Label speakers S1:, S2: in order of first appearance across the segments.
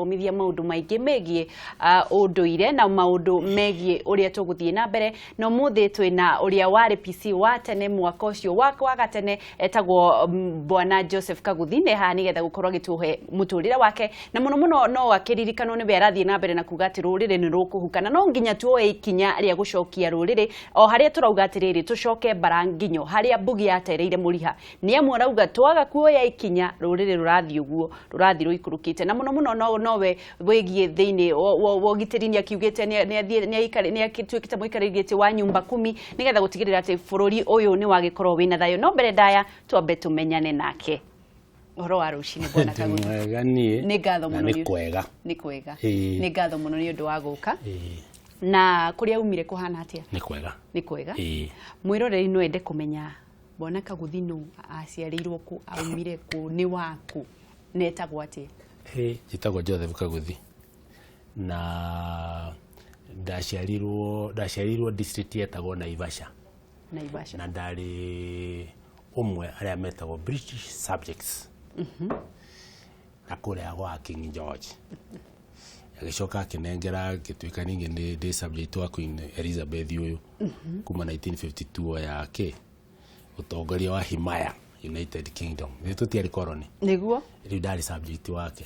S1: Agĩtũthomithia maũndũ maingĩ megiĩ ũndũire na maũndũ megiĩ ũrĩa tũgũthiĩ na mbere. Na ũmũthĩ twĩna ũrĩa warĩ PC wa tene, mwaka ũcio wa gatene, etagwo Bwana Joseph Kaguthi. Nĩ haha nĩgetha gũkorwo agĩtũhe mũtũrĩre wake, na mũno mũno no akĩririkanwo nĩwe arathiĩ na mbere na kuga atĩ rũrĩrĩ nĩ rũkũhuka, na no nginya tuoe ikinya rĩa gũcokia rũrĩrĩ o harĩa tũrauga atĩrĩrĩ, tũcoke mbaranginyo harĩa mbugi yatereire mũriha, nĩ amu arauga twaga kuoya ikinya, rũrĩrĩ rũrathiĩ ũguo rũrathiĩ rũikũrũkĩte. Na mũno mũno nowe wĩgiĩ thĩinĩ wa ũgitĩri, nĩ akiugĩte nĩ atuĩkĩte mũikarĩri gĩtĩ wa nyumba kumi nĩgetha gũtigĩrĩra atĩ bũrũri ũyũ nĩ wagĩkorwo wĩna thayũ. No mbere ndaya twambe tũmenyane nake. Ũhoro wa rũcinĩ, Bwana Kaguthi?
S2: Mwega niĩ.
S1: Nĩ ngatho
S2: Na
S1: mũno.
S2: Nĩ kwega.
S1: Nĩ kwega.
S2: Ĩĩ.
S1: Nĩ ngatho mũno nĩ ũndũ wa gũka.
S2: Ĩĩ.
S1: Na kũrĩa umire kũhana atĩa?
S2: Nĩ kwega.
S1: Nĩ kwega.
S2: Ĩĩ.
S1: Mwĩroreri no ende kũmenya Bwana Kaguthi nũ, aciarĩirwo kũ, aumire kũ, nĩ waku, netagwo atĩa?
S2: Ĩ, njĩtagwo Joseph Kaguthi na ndaciarirwo district yetagwo Naivasha.
S1: Naivasha.
S2: Na ndarĩ ũmwe arĩa metagwo British subjects na kũrĩa gwa King George, agĩcoka akĩnengera ngĩtuĩka ningĩ nĩ ndĩ subject wa Queen Elizabeth ũyũ kuma 1952 ya kĩ ũtongoria wa Himaya, United Kingdom. Nĩ tũtiarĩ colony. Rĩu ndarĩ subject wake.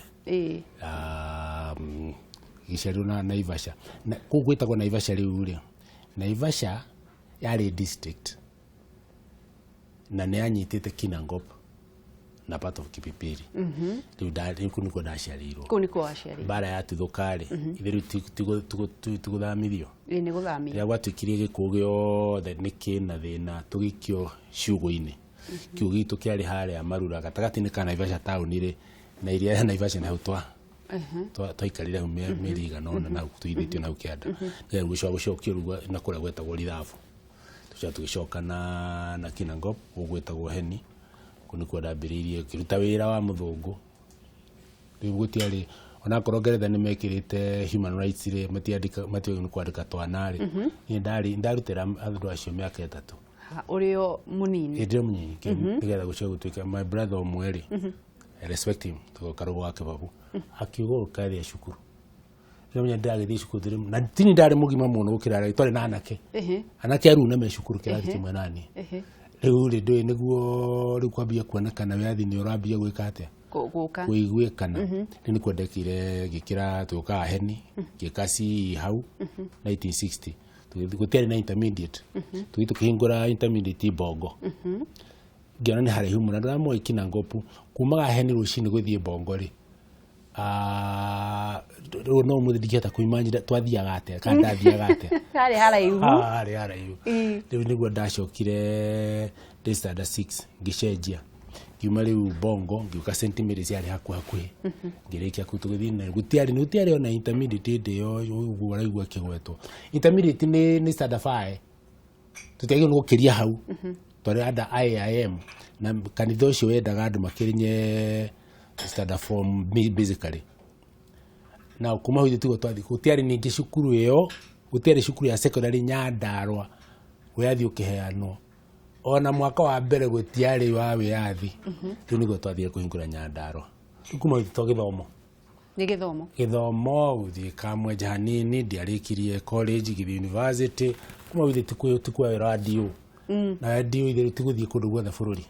S2: Gĩciarirwo na Naivasha, na kũu gwĩtagwo Naivasha. Rĩu rĩ, Naivasha yarĩ district na nĩ yanyitĩte Kinangop na part of Kipipiri. Rĩu kũu nĩkuo ndaciarĩirwo.
S1: Kũu nĩkuo waciarĩirwo.
S2: Mbara yatuthũka rĩ, ithe rĩu tigũthamithio.
S1: Ĩĩ, nĩ gũthamio.
S2: Rĩrĩa gwatuĩkire gĩkuũ gĩothe nĩ kĩna thĩna, tũgĩikio ciugũ-inĩ. Kiugũ gitũ kĩarĩ harĩa Marura, gatagatĩ-inĩ ka Naivasha taũni rĩ na iria ya Naivasha, na hau twaikarire hau mĩeri igana ũna, na hau tũithĩtio na hau kĩanda, nĩgetha gũcoka gũcokio rĩu na kũrĩa gwetagwo Rithabu. Tũcoka tũgĩcoka na Kinangop, gũkũ gwĩtagwo Heni. Kũu nĩkuo ndambĩrĩirie ngĩruta wĩra wa mũthũngũ. Rĩu gũtiarĩ, onakorwo Ngeretha nĩ mekĩrĩte human rights rĩ, matiandĩka, matiagĩrĩirwo nĩ kwandĩka twana rĩ, niĩ ndarutĩra andũ acio mĩaka 3.
S1: Ha, ũrĩ o mũnini?
S2: Hĩndĩ ĩyo mũnini, nĩgetha gũcoke gũtuĩke my brother ũmwe rĩ, I respect him, tondũ Karũgũ wa Kĩbabu akiuga ũkathia cukuru. Ndĩramenya ndĩragĩthiĩ cukuru na tini ndarĩ mũgima mũno gũkĩra arĩa twarĩ na anake. Anake aruna me cukuru kĩrathi kĩmwe nani. Rĩu rĩ, ndũĩ nĩguo rĩu kwambia kuonekana wĩyathi nĩ ũrambia gwĩka atĩa.
S1: Gũka.
S2: Kũiguĩkana. Rĩu nĩkuo ndekire, ngĩkĩra tũkaga Heni, ngĩka CE hau 1960. Tũgĩthiĩ, gũtiarĩ na intermediate, tũgĩthiĩ tũkĩhingũra intermediate Bongo. Ngĩona nĩ haraihu mũno, andũ arĩa moĩ Kinangop, kumaga Heni rũcinĩ gũthiĩ Bongo rĩ, rĩu no ũmũthĩ ndingĩhota kũimagine twathiaga atĩa kana ndathiaga atĩa.
S1: Harĩ haraihu.
S2: Ah, harĩ haraihu. Rĩu nĩguo ndacokire ndĩ standard 6, ngĩcenjia, ngiuma rĩu Bongo ngĩũka St Mary's, yarĩ hakuhĩ hakuhĩ, ngĩrĩkia kũu. Tũgĩthiĩ na gũtiarĩ ona intermediate hĩndĩ ĩyo ũguo ũraigua ĩkĩgwetwo. Intermediate nĩ standard 5, tũtiagĩrĩirwo nĩ gũkĩria hau. Twarĩ under IAIM, na kanitha ũcio wendaga andũ makĩrinye standard 4 basically. Na kuma hau ithuĩ tiguo twathiĩ, gũtiarĩ ningĩ cukuru ĩyo, gũtiarĩ cukuru ya secondary Nyandarũa wĩyathi ũkĩheanwo. Ona mwaka wa mbere gũtiarĩ wa wĩyathi. Rĩu nĩguo twathire kũhingũra Nyandarũa. Rĩu kuma hau to gĩthomo.
S1: Nĩ gĩthomo.
S2: Gĩthomo, gũthiĩ Kamwenja hanini, ndiarĩkirie college, ngĩthiĩ university. Kuma hau ithuĩ tikuoya wĩra wa DO na DO, ithuĩ tigũthiĩ kũndũ guothe bũrũri.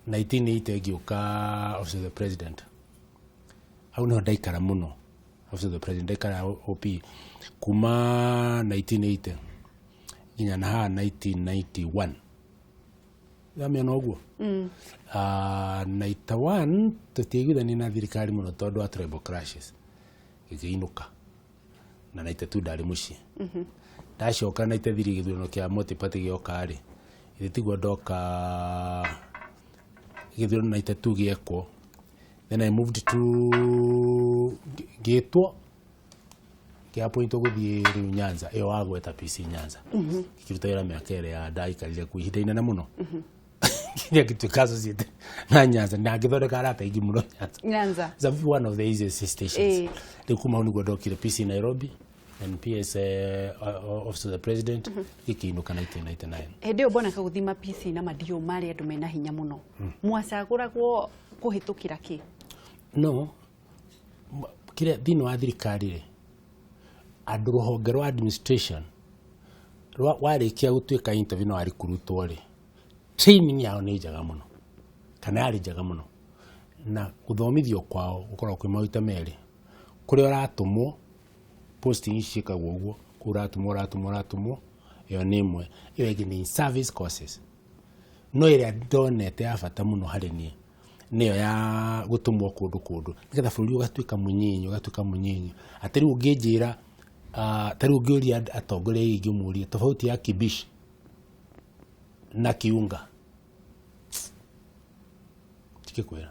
S2: 1980 ngĩũka Office of the President. Hau niho ndaikara mũno, Office of the President. Ndaikara OP kuma 1980 nginya na haha 1991. Yamĩona ũguo. 91 tũtiaiguithania na thirikari mũno tondũ wa tribal clashes, gĩkĩinũka. Na 92 ndarĩ mũciĩ. Ndacoka 93, gĩthurano kĩa multi-party gĩoka rĩ, ithe tiguo ndoka gĩthurano 92 gĩekwo. Then I moved to, ngĩtwo, ngĩappointwo gũthiĩ rĩu Nyanza ĩyo wagweta, PC Nyanza. Ngĩruta wĩra mĩaka ĩrĩa ya ndaikarire kuo ihinda inene mũno, nginya ngĩtuĩka associate na Nyanza, na ngĩthondeka arata aingĩ mũno Nyanza.
S1: Nyanza.
S2: It's one of the easiest stations. Rĩu kuma hau nĩguo ndokire PC Nairobi and PS, Office of the President, gĩkĩinũka 1999.
S1: Hĩndĩ ĩyo, Bwana Kaguthi, ma PC na madio marĩ andũ mena hinya mũno. Mwacagũragwo kũhĩtũkĩra kĩ?
S2: No. Kĩrĩa thĩinĩ wa thirikari rĩ, andũ rũhonge rwa administration warĩkia gũtuĩka interview na waricruitwo rĩ, training yao nĩ njega mũno, kana yarĩ njega mũno, na gũthomithio kwao gũkoragwo kwĩ maita merĩ. Kũrĩa ũratũmwo, posting ici ciĩkagwo ũguo, kũu ũratũmwo ũratũmwo ũratũmwo, ĩyo nĩ ĩmwe. Ĩyo ĩngĩ nĩ in service courses. No ĩrĩa ndonete ya bata mũno harĩ niĩ nĩyo ya gũtũmwo kũndũ kũndũ, nĩgetha bũrũri ũgatuĩka mũnyinyi, ũgatuĩka mũnyinyi, atĩ rĩu ũngĩnjĩra, ta rĩu ũngĩũria atongoria aingĩ, ũmũrie tofauti ya Kibish na Kiunga, ndingĩkwĩra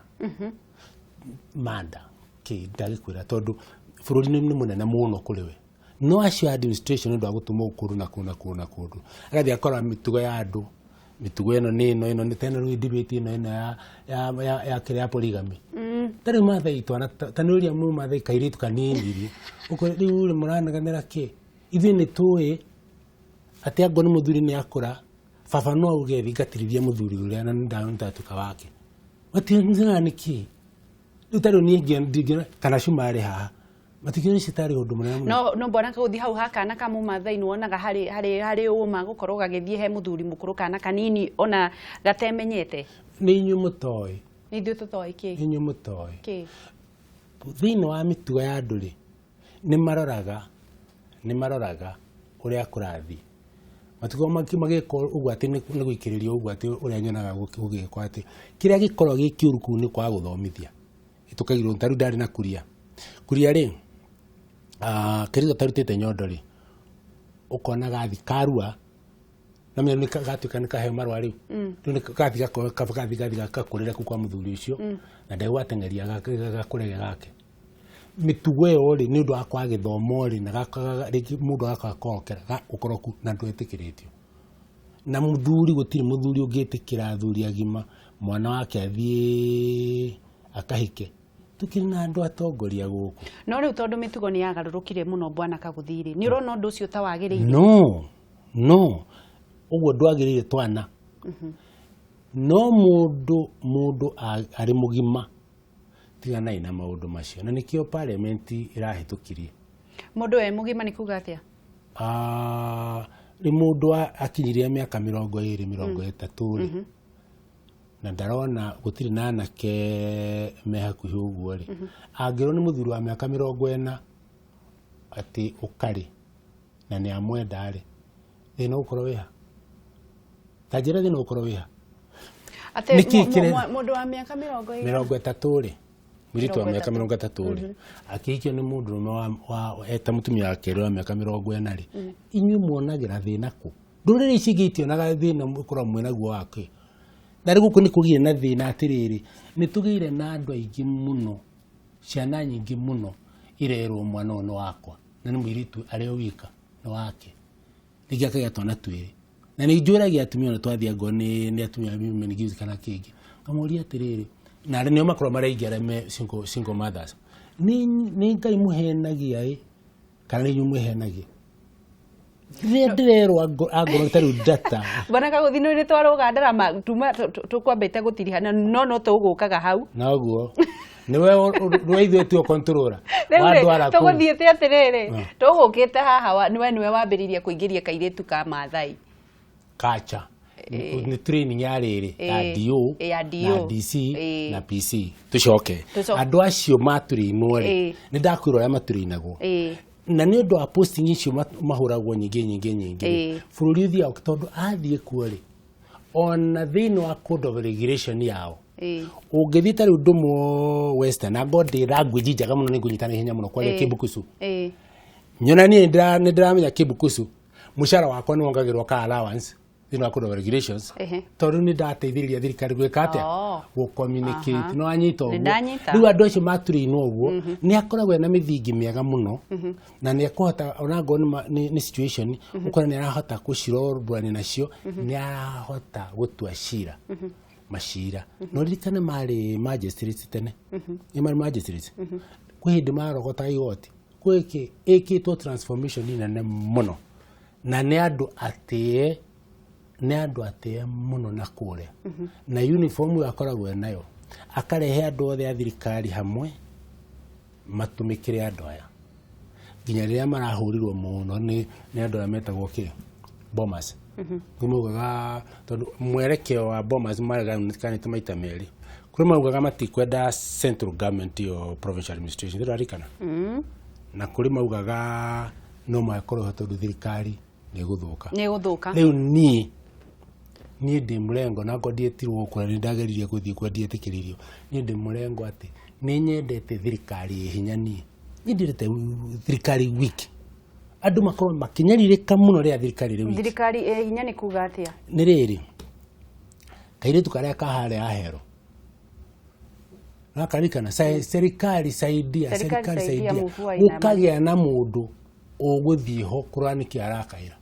S2: manda kĩ, ndagĩkwĩra, tondũ bũrũri nĩ mũnene mũno kũrĩ we. No acio administration, nĩ ũndũ wa gũtũmwo kũndũ na kũndũ na kũndũ na kũndũ, agathiĩ akora mĩtugo ya andũ, mĩtugo ĩno nĩ ĩno, ĩno nĩ tena rĩu debate ĩno ĩno ya kĩrĩa ya polygamy. Ta rĩu Mathai twana, ta nĩ ũrĩa mu Mathai kairĩtu kanini rĩ, ũkore rĩu rĩ mũraneganĩra kĩ? Ithuĩ nĩ tũĩ atĩ angorwo nĩ mũthuri nĩ akũra, baba no auge thingatĩrithia mũthuri ũrĩa na nĩ ndatuĩka wake, matirĩ nĩ kĩ. Rĩu ta rĩu niĩ ndingĩona kana cumarĩ haha, matikĩona ici tarĩ ũndũ mũnene mũno.
S1: No bwana Kaguthi, hau ha kana ka Mũmathai nĩ wonaga harĩ ũma gũkorwo gagĩthiĩ he mũthuri mũkũrũ, kana kanini ona gatemenyete?
S2: Nĩ inyuĩ mũtoĩ.
S1: Nĩ ithuĩ tũtoĩ kĩ?
S2: Nĩ inyuĩ mũtoĩ.
S1: Kĩ?
S2: Thĩinĩ wa mĩtugo ya andũ rĩ, nĩ maroraga ũrĩa kũrathiĩ, matikoragwo magĩka ũguo atĩ nĩ gũikĩrĩria ũguo, atĩ ũrĩa nyonaga gũgĩkwo, atĩ kĩrĩa gĩkoragwo gĩ kĩũru kũu nĩ kwaga gũthomithia. Tũkaigĩrwo ta rĩu ndarĩ na kuria kuria rĩ, kĩrĩa gatarutĩte nyondo rĩ, ũkona gathi karua na menya nĩ gatuĩka nĩ kaheo marũa rĩu, rĩu nĩ gathi gathi gakũrĩre kũu kwa mũthuri ũcio na ndegwateng'eria gakũrege gake. Mĩtugo ĩyo rĩ, nĩ ũndũ wa kwaga gĩthomo rĩ, na rĩngĩ mũndũ agakaga korokera ũkoroku na ndwetĩkĩrĩtio na mũthuri. Gũtirĩ mũthuri ũngĩtĩkĩra, athuri agima, mwana wake athiĩ akahike. Tũkĩrĩ na andũ atongoria gũkũ.
S1: No rĩu tondũ mĩtugo nĩ yagarũrũkire mũno, bwana Kaguthi rĩ, nĩ ũrona ũndũ ũcio ta wagĩrĩire?
S2: No ũguo ndwagĩrĩire twana, no mũndũ arĩ mũgima, tiganai na maũndũ macio, na nĩkĩo parliament ĩrahĩtũkirie.
S1: Mũndũ e mũgima nĩ kuga atĩa?
S2: Nĩ mũndũ akinyirie mĩaka 20, 30 rĩ, na ndarona gũtirĩ na anake me hakuhĩ ũguo rĩ, angĩrwo nĩ mũthuri wa mĩaka 40 atĩ ũkarĩ na nĩ amwenda rĩ, thĩna ũgũkorwo wĩha? Ta njĩra, thĩna ũgũkorwo wĩha?
S1: Atĩ
S2: Nĩkĩ
S1: mũndũ wa mĩaka 20?
S2: 30 rĩ, mũirĩtu wa
S1: 30.
S2: mĩaka 30 rĩ, akĩhikio nĩ mũndũrũme wa eta mũtumia wa kerĩ wa mĩaka 40 rĩ, inyuĩ muonagĩra thĩna kũ? Ndũrĩrĩ ici ingĩ itionaga thĩna mũkoragwo mwĩnaguo wake, na rĩu gũkũ nĩ kũgĩire na thĩna. Atĩrĩrĩ, nĩ tũgĩire na andũ aingĩ mũno, ciana nyingĩ mũno irerwo mwana ũyũ nĩ wakwa, na nĩ mũirĩtu arĩ o wika nĩ wake, rĩngĩ akagĩa twana twĩrĩ. Na nĩ njũragia atumia ona twathiĩ, angorwo nĩ atumia a women guild kana kĩngĩ, ngamoria atĩrĩrĩ, na arĩa nĩo makoragwo maraingĩ arĩa me single mothers, nĩ Ngai mũhenagia ĩ, kana nĩ inyuĩ mwĩhenagia? Rĩrĩa ndĩrerwo angorwo ta rĩu data.
S1: Bwana Kaguthi, nĩ twarũga ndarama tuma tũkwambĩte gũtiriha, no tũgũkaga hau.
S2: Noguo nĩwe nĩwe ithuĩ tuo controller.
S1: Rĩu rĩ,
S2: wandwara kũu.
S1: Tũgũthiĩte atĩrĩrĩ, tũgũkĩte haha nĩwe wambĩrĩirie kũingĩria kairĩtu ka Maathai.
S2: Kacha nĩ training ya rĩrĩ ya DO,
S1: Ya DO.
S2: na DC na PC. Tucoke
S1: Tũcoke.
S2: Andũ acio matũrĩinwo rĩ, nĩ ndakwĩra ũrĩa matũrĩinagwo, na nĩ ũndũ wa posting icio mahũragwo nyingĩ nyingĩ nyingĩ rĩ, bũrũri ũthiaga tondũ athiĩ kuo rĩ, ona thĩinĩ wa code of regulation yao, ũngĩthiĩ ta rĩu ndũmwo western, angorwo ndĩ language njega mũno, nĩ ngũnyita na ihenya mũno kwaria Kĩmbukucu. Nyona niĩ nĩ ndĩramenya Kĩmbukucu, mũcara wakwa nĩ wongagĩrwo ka allowance thĩinĩ wa code of regulations, tondũ nĩ ndateithĩrĩria thirikari gwĩka atĩa? Gũ communicate. No anyita ũguo?
S1: Nĩndanyita.
S2: Rĩu andũ acio maturĩinwo ũguo nĩ akoragwo ena mĩthingi mĩega mũno, na nĩ ekũhota ona angorwo nĩ situation, ũkona nĩ arahota gũcirorũrania nacio, nĩ arahota gũtua cira macira. No ririkane marĩ magistrates tene, nĩ marĩ magistrates, kwĩ hĩndĩ marogotaga igoti, gwĩ ĩkĩtwo transformation nene mũno, na nĩ andũ atĩe, nĩ andũ atĩe mũno na kũrĩa na uniform ĩyo akoragwo nayo, akarehe andũ othe a thirikari hamwe. Matumĩkĩre andũ aya nginya rĩrĩa marahũrirwo mũno nĩ andũ arĩa metagwo kĩ bombers. Nĩ maugaga tondũ mwerekeo wa bombers mareganĩte maita merĩ. Kũrĩ maugaga matikwenda central government yo provincial administration, ndĩrarikana, na kũrĩ maugaga no makorwo ho tondũ thirikari nĩ ĩgũthũka.
S1: Nĩ gũthũka.
S2: Rĩu niĩ ndĩ mũrengo na ngwa ndietirwo gũkũ na nĩ ndageririe gũthiĩ kwa ndietĩkĩririo. Niĩ ndĩ mũrengo atĩ nĩ nyendete thirikari ĩ hinya. Niĩ ndiendete thirikari weak, andũ makorwo makĩnyarirĩka mũno rĩrĩa thirikari ĩrĩ weak.
S1: Thirikari ĩ hinya nĩ kuga atĩa?
S2: Nĩ rĩrĩ, kairĩtu karĩa kaharĩa ahero nakarikana, "Serikali saidia."
S1: Serikali
S2: "Serikali
S1: saidia,
S2: saidia."
S1: Mvua ina
S2: Gũkagĩa na mũndũ ũgũthiĩ ho kũrora nĩkĩ arakaĩra.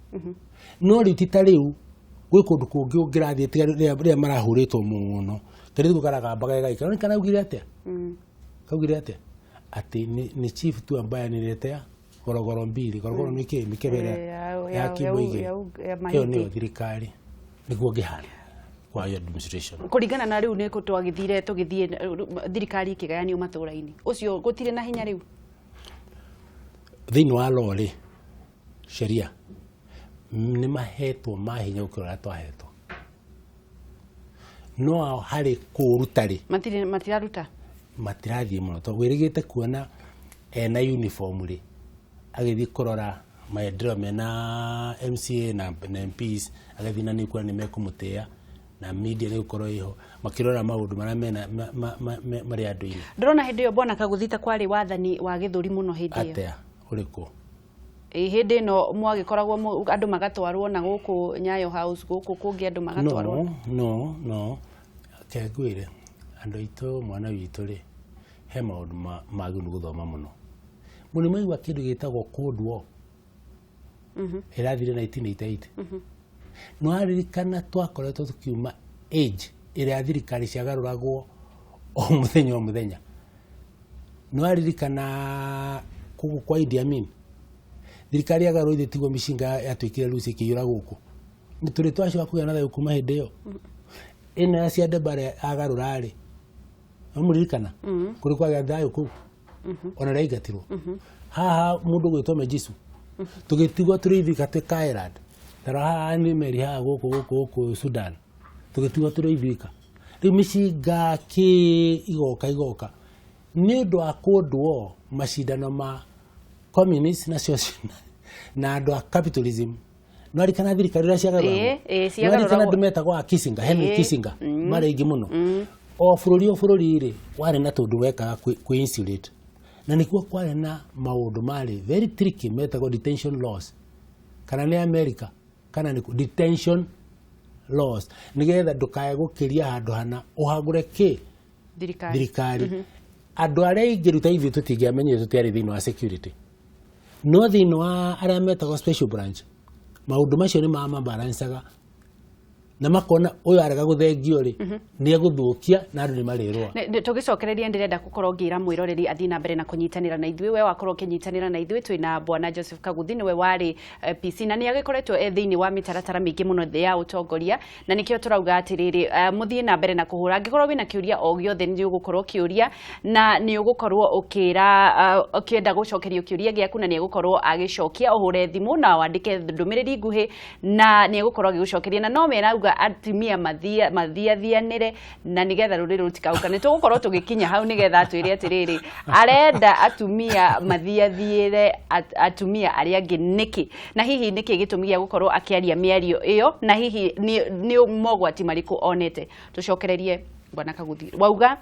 S2: No rĩu ti ta rĩu gwĩ kũndũ kũngĩ ũngĩrathiĩ tiga rĩrĩa marahũrĩtwo mũno, kairĩtu karagambaga gagaikara nĩ karaugire atĩa, kaugire atĩa atĩ nĩ chief tu ambaye aniletea gorogoro mbili. Gorogoro nĩ kĩ? Mĩkebe ĩrĩa ya kilo igĩrĩ.
S1: Ya
S2: Ĩyo
S1: mahĩndĩ.
S2: Nĩyo thirikari nĩguo ngĩhana kwa administration.
S1: Kũringana na rĩu nĩ twagĩthire tũgĩthiĩ thirikari ĩkĩgayanio matũra-inĩ, ũcio gũtirĩ na hinya rĩu.
S2: Thĩinĩ wa law rĩ, sheria nĩ mahetwo mahinya gũkĩra ũrĩa twahetwo, no harĩ kũũruta rĩ,
S1: Matirĩ, matiraruta.
S2: Matirathiĩ mũno tondũ wĩrĩgĩte kuona ena uniform rĩ agĩthiĩ kũrora maendeleo mena MCA na MPs, agĩthiĩ na nĩ kuona nĩ mekũmũtĩa na media nĩ gũkorwo ĩho makĩrora maũndũ marĩa mena marĩ andũ-inĩ.
S1: Ndĩrona hĩndĩ ĩyo, bwana Kaguthi, ta kwarĩ wathani wa gĩthũri mũno hĩndĩ ĩyo.
S2: Atĩa? Ũrĩkũ?
S1: Ĩ, hĩndĩ ĩno mwagĩkoragwo andũ magatwarwo na gũkũ Nyayo House, gũkũ kũngĩ andũ magatwarwo.
S2: No, reke ngwĩre, andũ aitũ, mwana witũ rĩ, he maũndũ magĩrĩirwo nĩ gũthoma mũno. Mũno maigua kĩndũ gĩtagwo Cold War ĩrathire 1988. No aririkana twakoretwo tũkiuma age ĩrĩa thirikari ciagarũragwo o mũthenya o mũthenya. No aririkana kũgũ kwa Idi Amin, thirikari yagarũrwo ithe tiguo mĩcinga yatuĩkire ruci ĩkĩiyũra gũkũ. Nĩ tũrĩ twacoka kũgĩa na thayũ kuma hĩndĩ ĩyo. Ĩno ya Siad Barre agarũra rĩ, no mũririkana kũrĩ kwagĩa thayũ kũu ona rĩa aingatirwo haha mũndũ gwĩtwo Mejisu, tũgĩtigwo tũrĩ ithuika twĩ ka island. Tarora haha nĩ meri haha gũkũ Sudan, tũgĩtigwo tũrĩ ithuika. Rĩu mĩcinga kĩ igoka igoka nĩ ũndũ wa Cold War, macindano ma communist na na andũ a capitalism. No arikana thirikari ũrĩa ciagarũragwo?
S1: Ĩĩ,
S2: No
S1: ciagarũragwo.
S2: arikana andũ metagwo a Kissinger, Henry Kissinger, marĩ aingĩ mũno. O bũrũri o bũrũri rĩ warĩ na tũndũ wekaga kwĩ insulate, na nĩkuo kwarĩ na maũndũ marĩ very tricky metagwo detention laws, kana nĩ America kana nĩ detention laws, nĩgetha ndũkae gũkĩria handũ hana ũhagũre kĩ
S1: thirikari.
S2: Thirikari andũ arĩa aingĩ rĩu ta ithuĩ tũtingĩamenyire, tũtiarĩ thĩinĩ wa security, no thĩinĩ wa arĩa metagwo special branch maũndũ macio nĩ mamabalancaga na makona ũyũ arega gũthengio rĩ nĩ egũthũkia na andũ nĩ marĩrũa.
S1: Tũgĩcokereria ndĩrenda gũkorwo ngĩra mwĩroreri athiĩ na mbere na kũnyitanĩra na ithuĩ. We wakorwo ũkĩnyitanĩra na ithuĩ, twĩna bwana Joseph Kaguthi, nĩwe warĩ PC na nĩ agĩkoretwo e thĩinĩ wa mĩtaratara mĩingĩ mũno ya ũtongoria, na nĩkĩo tũrauga atĩrĩrĩ, mũthiĩ na mbere na kũhũra angĩkorwo wĩna kĩũria o gĩothe. Nĩ ũgũkorwo ũkĩũria na nĩ ũgũkorwo ũkĩra ũkĩenda gũcokerio kĩũria gĩaku na nĩ egũkorwo agĩcokia. Ũhũre thimũ na wandĩke ndũmĩrĩri nguhĩ na nĩ egũkorwo agĩgũcokeria. Na no merauga atumia mathiathianĩre na nĩgetha rũrĩrĩ rũtikahũka. Nĩ tũgũkorwo tũgĩkinya hau nĩgetha atwĩre atĩrĩrĩ, arenda atumia mathiathiĩre atumia arĩa angĩ nĩkĩ, na hihi nĩkĩ gĩtũmi gĩa gũkorwo akĩaria mĩario ĩyo, na hihi nĩ mogwati marĩkũ onete. Tũcokererie, bwana Kaguthi, wauga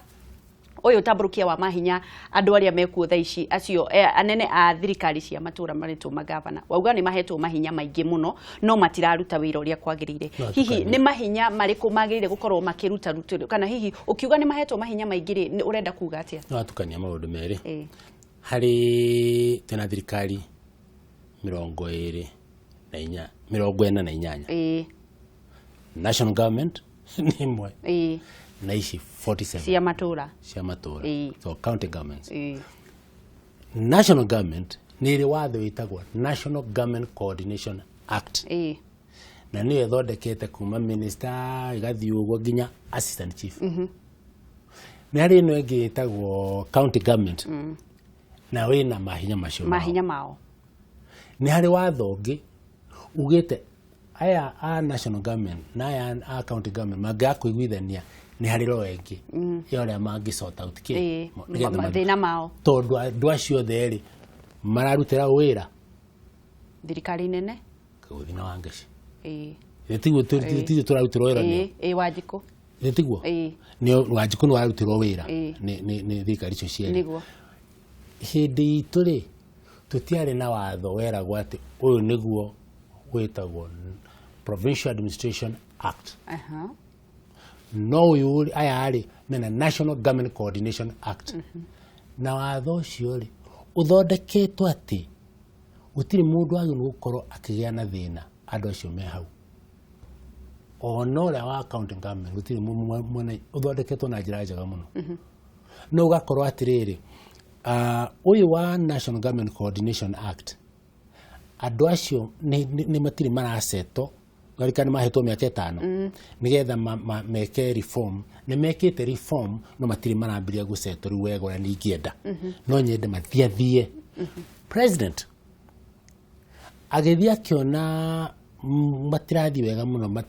S1: ũyũ ũtambũrũkia wa mahinya andũ arĩa mekuo thaa ici, acio anene a thirikari cia matũra marĩtwo magavana, wauga nĩ mahetwo mahinya maingĩ mũno no matiraruta wĩra ũrĩa kwagĩrĩire.
S2: No,
S1: hihi
S2: tukania.
S1: Nĩ mahinya marĩkũ magĩrĩire gũkorwo makĩruta rutĩro, kana hihi ũkiuga nĩ mahetwo mahinya maingĩ rĩ, ũrenda kuga atĩa?
S2: No atukania maũndũ merĩ. Harĩ twĩna thirikari 24, 48. National government nĩ ĩmwe na ici 47
S1: cia matũra.
S2: Cia matũra. So county governments. National government nĩ ĩrĩ watho wĩtagwo National Government Coordination Act, na nĩyo ĩthondekete kuma minister ĩgathiĩ ũguo nginya assistant chief. Nĩ harĩ ĩno ĩngĩ ĩtagwo county government. Na wĩna mahinya macio mao.
S1: Mahinya mao.
S2: Nĩ harĩ watho ũngĩ ugĩte aya a national government na aya a county government mangĩaga kũiguithania, nĩ harĩ law ĩngĩ ya ũrĩa mangĩ sort out kĩ nĩgetha
S1: mathĩna mao.
S2: Tondũ andũ acio othe rĩ, mararutĩra wĩra
S1: thirikari nene.
S2: Kaguthi na Wangeci.
S1: Ĩĩ.
S2: Tiguo tũrarutĩrwo wĩra nĩo?
S1: Ĩĩ, Wanjikũ.
S2: Ĩ tiguo?
S1: Ĩĩ.
S2: Nĩ Wanjikũ nĩ warutĩrwo wĩra nĩ thirikari icio cierĩ. Hĩndĩ itũ rĩ, tũtiarĩ na watho weragwo atĩ ũyũ nĩguo wĩtagwo Provincial Administration Act. No ũyũ rĩ, aya rĩ mena National Government Coordination Act, na watho ũcio rĩ, ũthondeketwo atĩ gũtirĩ mũndũ wagĩrĩirwo gũkorwo akĩgĩa na thĩna andũ acio me hau, ona ũrĩa wa county government gũtirĩ mwena ũthondeketwo na njĩra njega mũno. No ũgakorwo atĩrĩrĩ, ũyũ wa National Government Coordination Act, andũ acio nĩ matirĩ maraceto garika, nĩ mahetwo mĩaka 5 nĩgetha meke reform. Nĩ mekĩte reform, no matirĩ marambĩrĩria gũceto rĩu wega ũrĩa ningĩenda. No nyende mathiathie. President agĩthiĩ akĩona matirathiĩ wega mũno,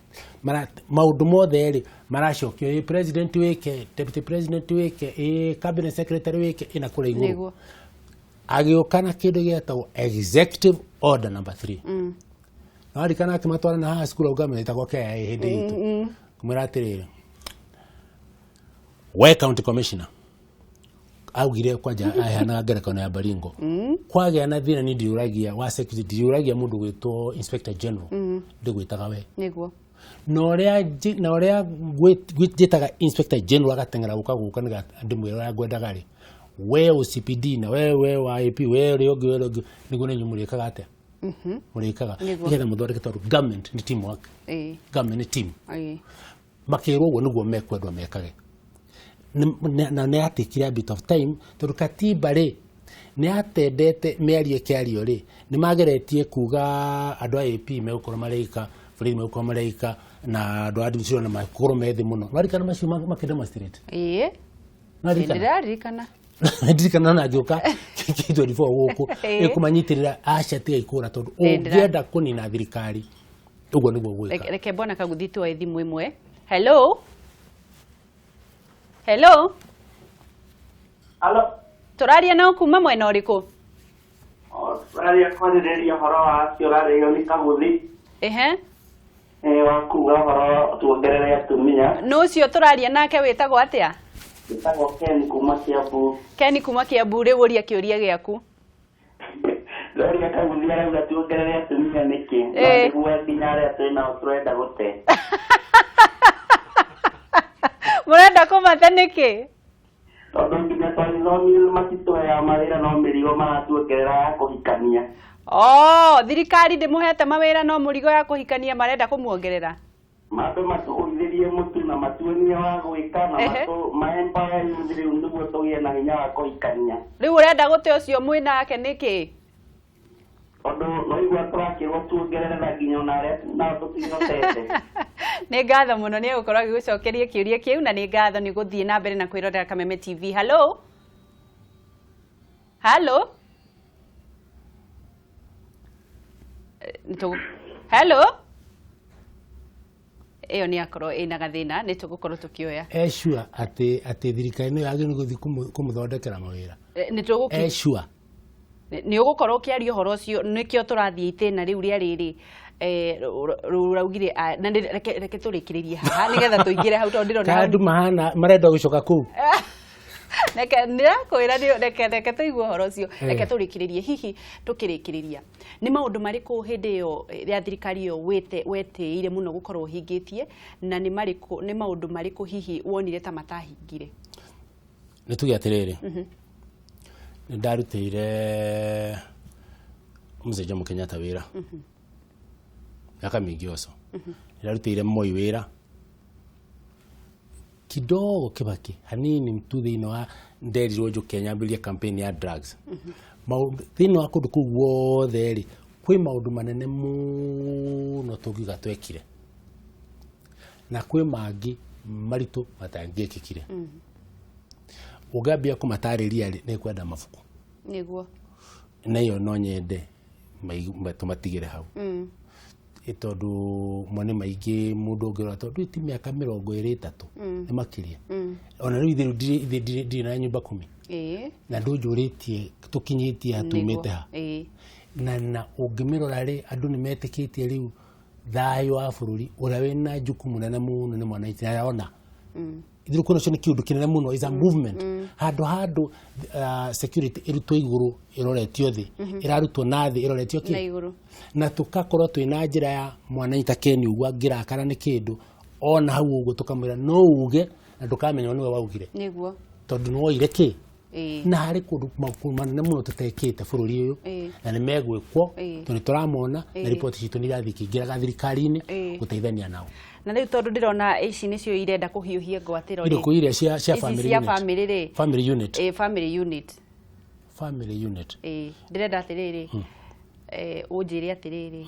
S2: maũndũ mothe rĩ maracokio, ĩ president wĩke, deputy president wĩke, ĩ cabinet secretary wĩke, ĩ na kũrĩa igũrũ. Agĩũka na kĩndũ gĩetagwo executive order number 3, na warikana akĩmatwara na haha cukuru government ĩtagwo KIA hĩndĩ itũ, kũmwĩra atĩrĩrĩ, we county commissioner, augire kwanja aheanaga ngerekano ya Baringo, kwagĩa na thĩna ni ndiũragia wa security, ndiũragia mũndũ gwĩtwo inspector general, ndĩgwĩtaga we. Na ũrĩa na ũrĩa njĩtaga inspector general agateng'era gũka gũka nĩgetha ndĩmwĩre ũrĩa ngwendaga rĩ, we OCPD na we wa AP, we ũrĩa ũngĩ, we ũrĩa ũngĩ, nĩguo na inyuĩ mũrĩkaga atĩa, mũrĩkaga nĩgetha mũthondeke, tondũ government nĩ teamwork. Government nĩ team. Makĩrwo ũguo nĩguo mekwendwo mekage. Na nĩ yatikire a bit of time, tondũ katiba rĩ, nĩ yatendete mĩario ĩkĩario rĩ, nĩ mageretie kuga andũ a AP megũkorwo mareika borithi, megũkorwo mareika na andũ a administration na makorwo me thĩ mũno. Warikana macio makĩdemonstrate?
S1: Ĩĩ.
S2: Nĩwaririkana?
S1: Ndĩraririkana.
S2: Ndirikana na ngĩũka K24 gũkũ ĩkũmanyitĩrĩra, aca tiga ikũra, tondũ ũngĩenda kũnina thirikari ũguo nĩguo gwĩka.
S1: Reke mbona Kaguthi tuoe thimũ ĩmwe. Hello, hello.
S3: Alo.
S1: Tũraria nao kuma mwena ũrĩkũ?
S3: Tũraria kwarĩrĩria ũhoro wa acio ũrarĩrio nĩ Kaguthi. Wa kuga ũhoro tuongerere atumia.
S1: Nũ ũcio tũraria nake, wĩtagwo atĩa?
S3: Wĩtagwo Ken kuma Kiambu.
S1: Ken kuma Kiambu, rĩu ũria kĩũria gĩaku.
S3: Ndoria Kaguthi arauga tuongerere atumia nĩkĩ? Na nĩguo nginya arĩa twĩ nao tũrenda gũte.
S1: Mũrenda kũmate nĩkĩ?
S3: Tondũ nginya twagĩthomire matitũheaga mawĩra, no mĩrigo maratuongerera ya kũhikania.
S1: Oh, thirikari ndĩmũhete mawĩra, no mũrigo ya kũhikania marenda kũmuongerera.
S3: Mambe matũgũithĩrie mũtu na matuonie wa gwĩka na matũ ma-empower youth rĩu nĩguo tũgĩe na hinya wa kũhikania.
S1: Rĩu ũrenda gũte ũcio mwĩ nake nĩkĩ?
S3: Tondũ noigua tũrakĩrwo tuongerere na nginya ona arĩa nao tũtihotete.
S1: Nĩ ngatho mũno, nĩ egũkorwo agĩgũcokeria kĩũria kĩu, na nĩ ngatho nĩ gũthiĩ na mbere na kwĩrorera Kameme TV. Hello, hello. Hello, ĩyo nĩ akorwo ĩna gathĩna, nĩ tũgũkorwo tũkĩoya.
S2: E sure atĩ thirikari nĩyo yagĩrĩirwo nĩ gũthiĩ kũmũthondekera mawĩra?
S1: Nĩ tũgũki
S2: E sure?
S1: Nĩ ũgũkorwo ũkĩaria ũhoro ũcio, nĩkĩo tũrathiĩ itĩna rĩu rĩa rĩrĩ rũraugire na reke tũrĩkĩrĩrie haha nĩgetha tũingĩre hau, tondũ ndĩrona
S2: Kana
S1: hau
S2: andũ mahana marenda gũcoka kũu.
S1: Reke ndĩrakwĩra reke tũigue ũhoro ũcio. Reke tũrĩkĩrĩrie, hihi tũkĩrĩkĩrĩria, nĩ maũndũ marĩkũ hĩndĩ ĩyo ya thirikari ĩyo wetĩĩire mũno gũkorwo ũhingĩtie, na nĩ marĩkũ, nĩ maũndũ marĩkũ hihi wonire ta matahingire?
S2: Nĩ tuge atĩrĩrĩ, nĩ ndarutĩire Mzee Jomo Kenyatta wĩra mĩaka mĩingĩ oco, nĩ ndarutĩire Moi wĩra kidogo, Kibaki hanini tu, thĩinĩ wa nderirwo njũke nyambĩrĩrie campaign ya drugs. Maũndũ thĩinĩ wa kũndũ kũu guothe rĩ, kwĩ maũndũ manene mũno tũngiuga twekire, na kwĩ mangĩ maritũ matangĩekĩkire. Ũngĩambia kũmatarĩria rĩ, nĩ kwenda mabuku.
S1: Nĩguo.
S2: Na ĩyo no nyende tũmatigĩre hau. Tondũ mone maingĩ mũndũ ũngĩrora tondũ ti mĩaka 23 nĩ makĩria. Ona rĩu ithuĩ ndirĩ na nyũmba 10. Na ndũnjũrĩtie tũkinyĩtie ha tumĩte ha. Na ũngĩmĩrora rĩ, andũ nĩ metĩkĩtie rĩu thayũ wa bũrũri ũrĩa wĩna jukumu nene mũno nĩ mwananchi na arona. Ithuĩ kwĩna ũcio nĩ kĩũndũ kĩnene mũno, is a movement. Handũ security ĩrutwo igũrũ ĩroretio thĩ, ĩrarutwo na thĩ ĩroretio kĩ?
S1: Na igũrũ.
S2: Na tũkakorwo twĩna njĩra ya mwananchi ta Ken ũguo angĩrakara nĩ kĩndũ ona hau ũguo tũkamwĩra no uge na ndũkamenya nĩwe waugire.
S1: Nĩguo.
S2: Tondũ nĩwoire kĩ? Na harĩ kũndũ manene mũno tũtekĩte bũrũri ũyũ na nĩ megwĩkwo tondũ nĩ tũramona na riboti citũ nĩ irathiĩ ikĩingĩraga thirikari-inĩ gũteithania nao.
S1: Na rĩu tondũ ndĩrona ici nĩcio irenda kũhiũhia ngwatĩro rĩ.
S2: Irĩkũ iria cia family unit?
S1: Family rĩ.
S2: Family unit.
S1: Family unit.
S2: Family unit.
S1: Ndĩrenda atĩrĩrĩ, ũnjĩre atĩrĩrĩ,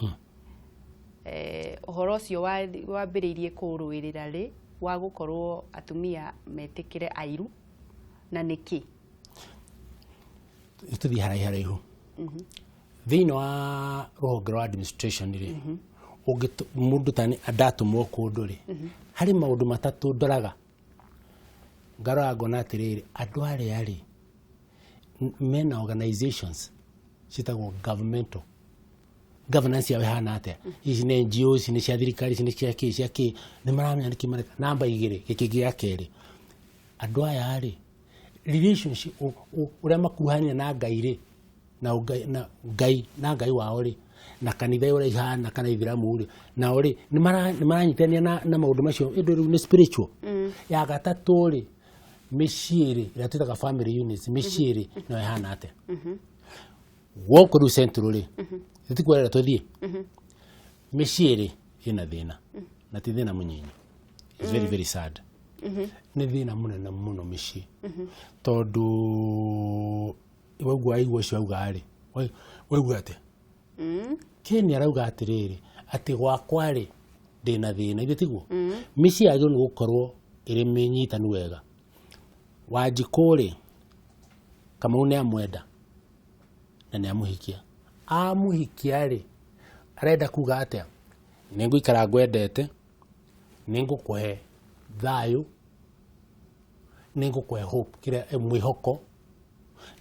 S1: ũhoro ũcio wambĩrĩirie kũrũĩrĩra rĩ wa gũkorwo atumia metĩkĩre airu na nĩkĩ?
S2: Tũthiĩ haraihu haraihu. Thĩinĩ wa rũhonge rwa administration rĩ, mũndũ ta ndatũmwo kũndũ rĩ, harĩ maũndũ matatũ ndoraga. Ngarora ngona atĩrĩrĩ, andũ arĩa rĩ, mena organizations ciĩtagwo governmental. Governance yao ĩhana atĩa? Ici nĩ NGO, ici nĩ cia thirikari, ici nĩ cia kĩ, cia kĩ, nĩ maramenya nĩkĩ mareka. Namba igĩrĩ, gĩkĩ gĩa kerĩ, andũ aya rĩ, relationship ũrĩa makuruhanire na Ngai rĩ, na Ngai, na Ngai, na Ngai wao rĩ, na kanitha ũrĩa ihana kana ithiramu rĩ, nao rĩ, nĩ maranyitania na maũndũ macio, ĩndĩ rĩu nĩ spiritual. Ya gatatũ rĩ, mĩciĩ rĩ, ĩrĩa twĩtaga family units, mĩciĩ rĩ, no ĩhana atĩa? Gũkũ rĩu Central rĩ, tũtikwerera tũthiĩ. Mĩciĩ rĩ, ĩna thĩna, na ti thĩna mũnyinyi. It's very, very sad. Nĩ thĩna mũnene mũno mĩciĩ. Tondũ waigua waigua ũcio auga rĩ, waigua atĩa? Ken arauga atĩrĩrĩ, atĩ gwakwa rĩ, ndĩna thĩna, ithe tiguo? Mĩciĩ yagĩrĩirwo nĩ gũkorwo ĩrĩ mĩnyitanu wega. Wanjikũ rĩ, Kamau nĩ amwenda na nĩ amũhikia. Amũhikia rĩ, arenda kuga atĩa? Nĩ ngũikara ngwendete, nĩ ngũkũhe thayũ, nĩ ngũkũhe hope, kĩrĩa mwĩhoko,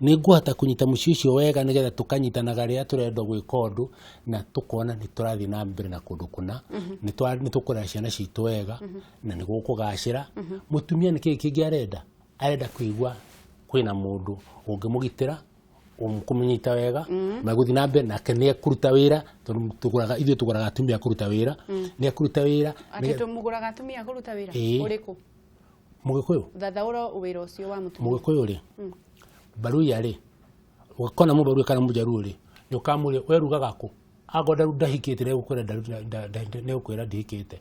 S2: nĩ ngũhota kũnyita mũciĩ ũcio wega nĩgetha tũkanyitanaga rĩrĩa tũrenda gwĩka ũndũ na tũkona nĩ tũrathiĩ na mbere na kũndũ kũna, nĩ tũkũrera ciana citũ wega na nĩ gũkũgacĩra. Mũtumia nĩ kĩĩ kĩngĩ arenda? Arenda kũigua kwĩna mũndũ ũngĩmũgitĩra, kũmũnyita wega, megũthiĩ na mbere nake nĩ ekũruta wĩra, tondũ ithuĩ tũgũraga atumia kũruta wĩra, nĩ ekũruta wĩra.
S1: Atĩ tũmũgũraga atumia kũruta wĩra? Ũrĩkũ?
S2: Mũgĩkũyũ?
S1: Thathaũra wĩra ũcio wa mũtumia.
S2: Mũgĩkũyũ rĩ, Baruya rĩ, ũgakona mũbaruya kana mũjaruo rĩ, nĩ ũkamũria werugaga kũ? Angorwo ndahikĩte nĩegũkwĩra ndihikĩte.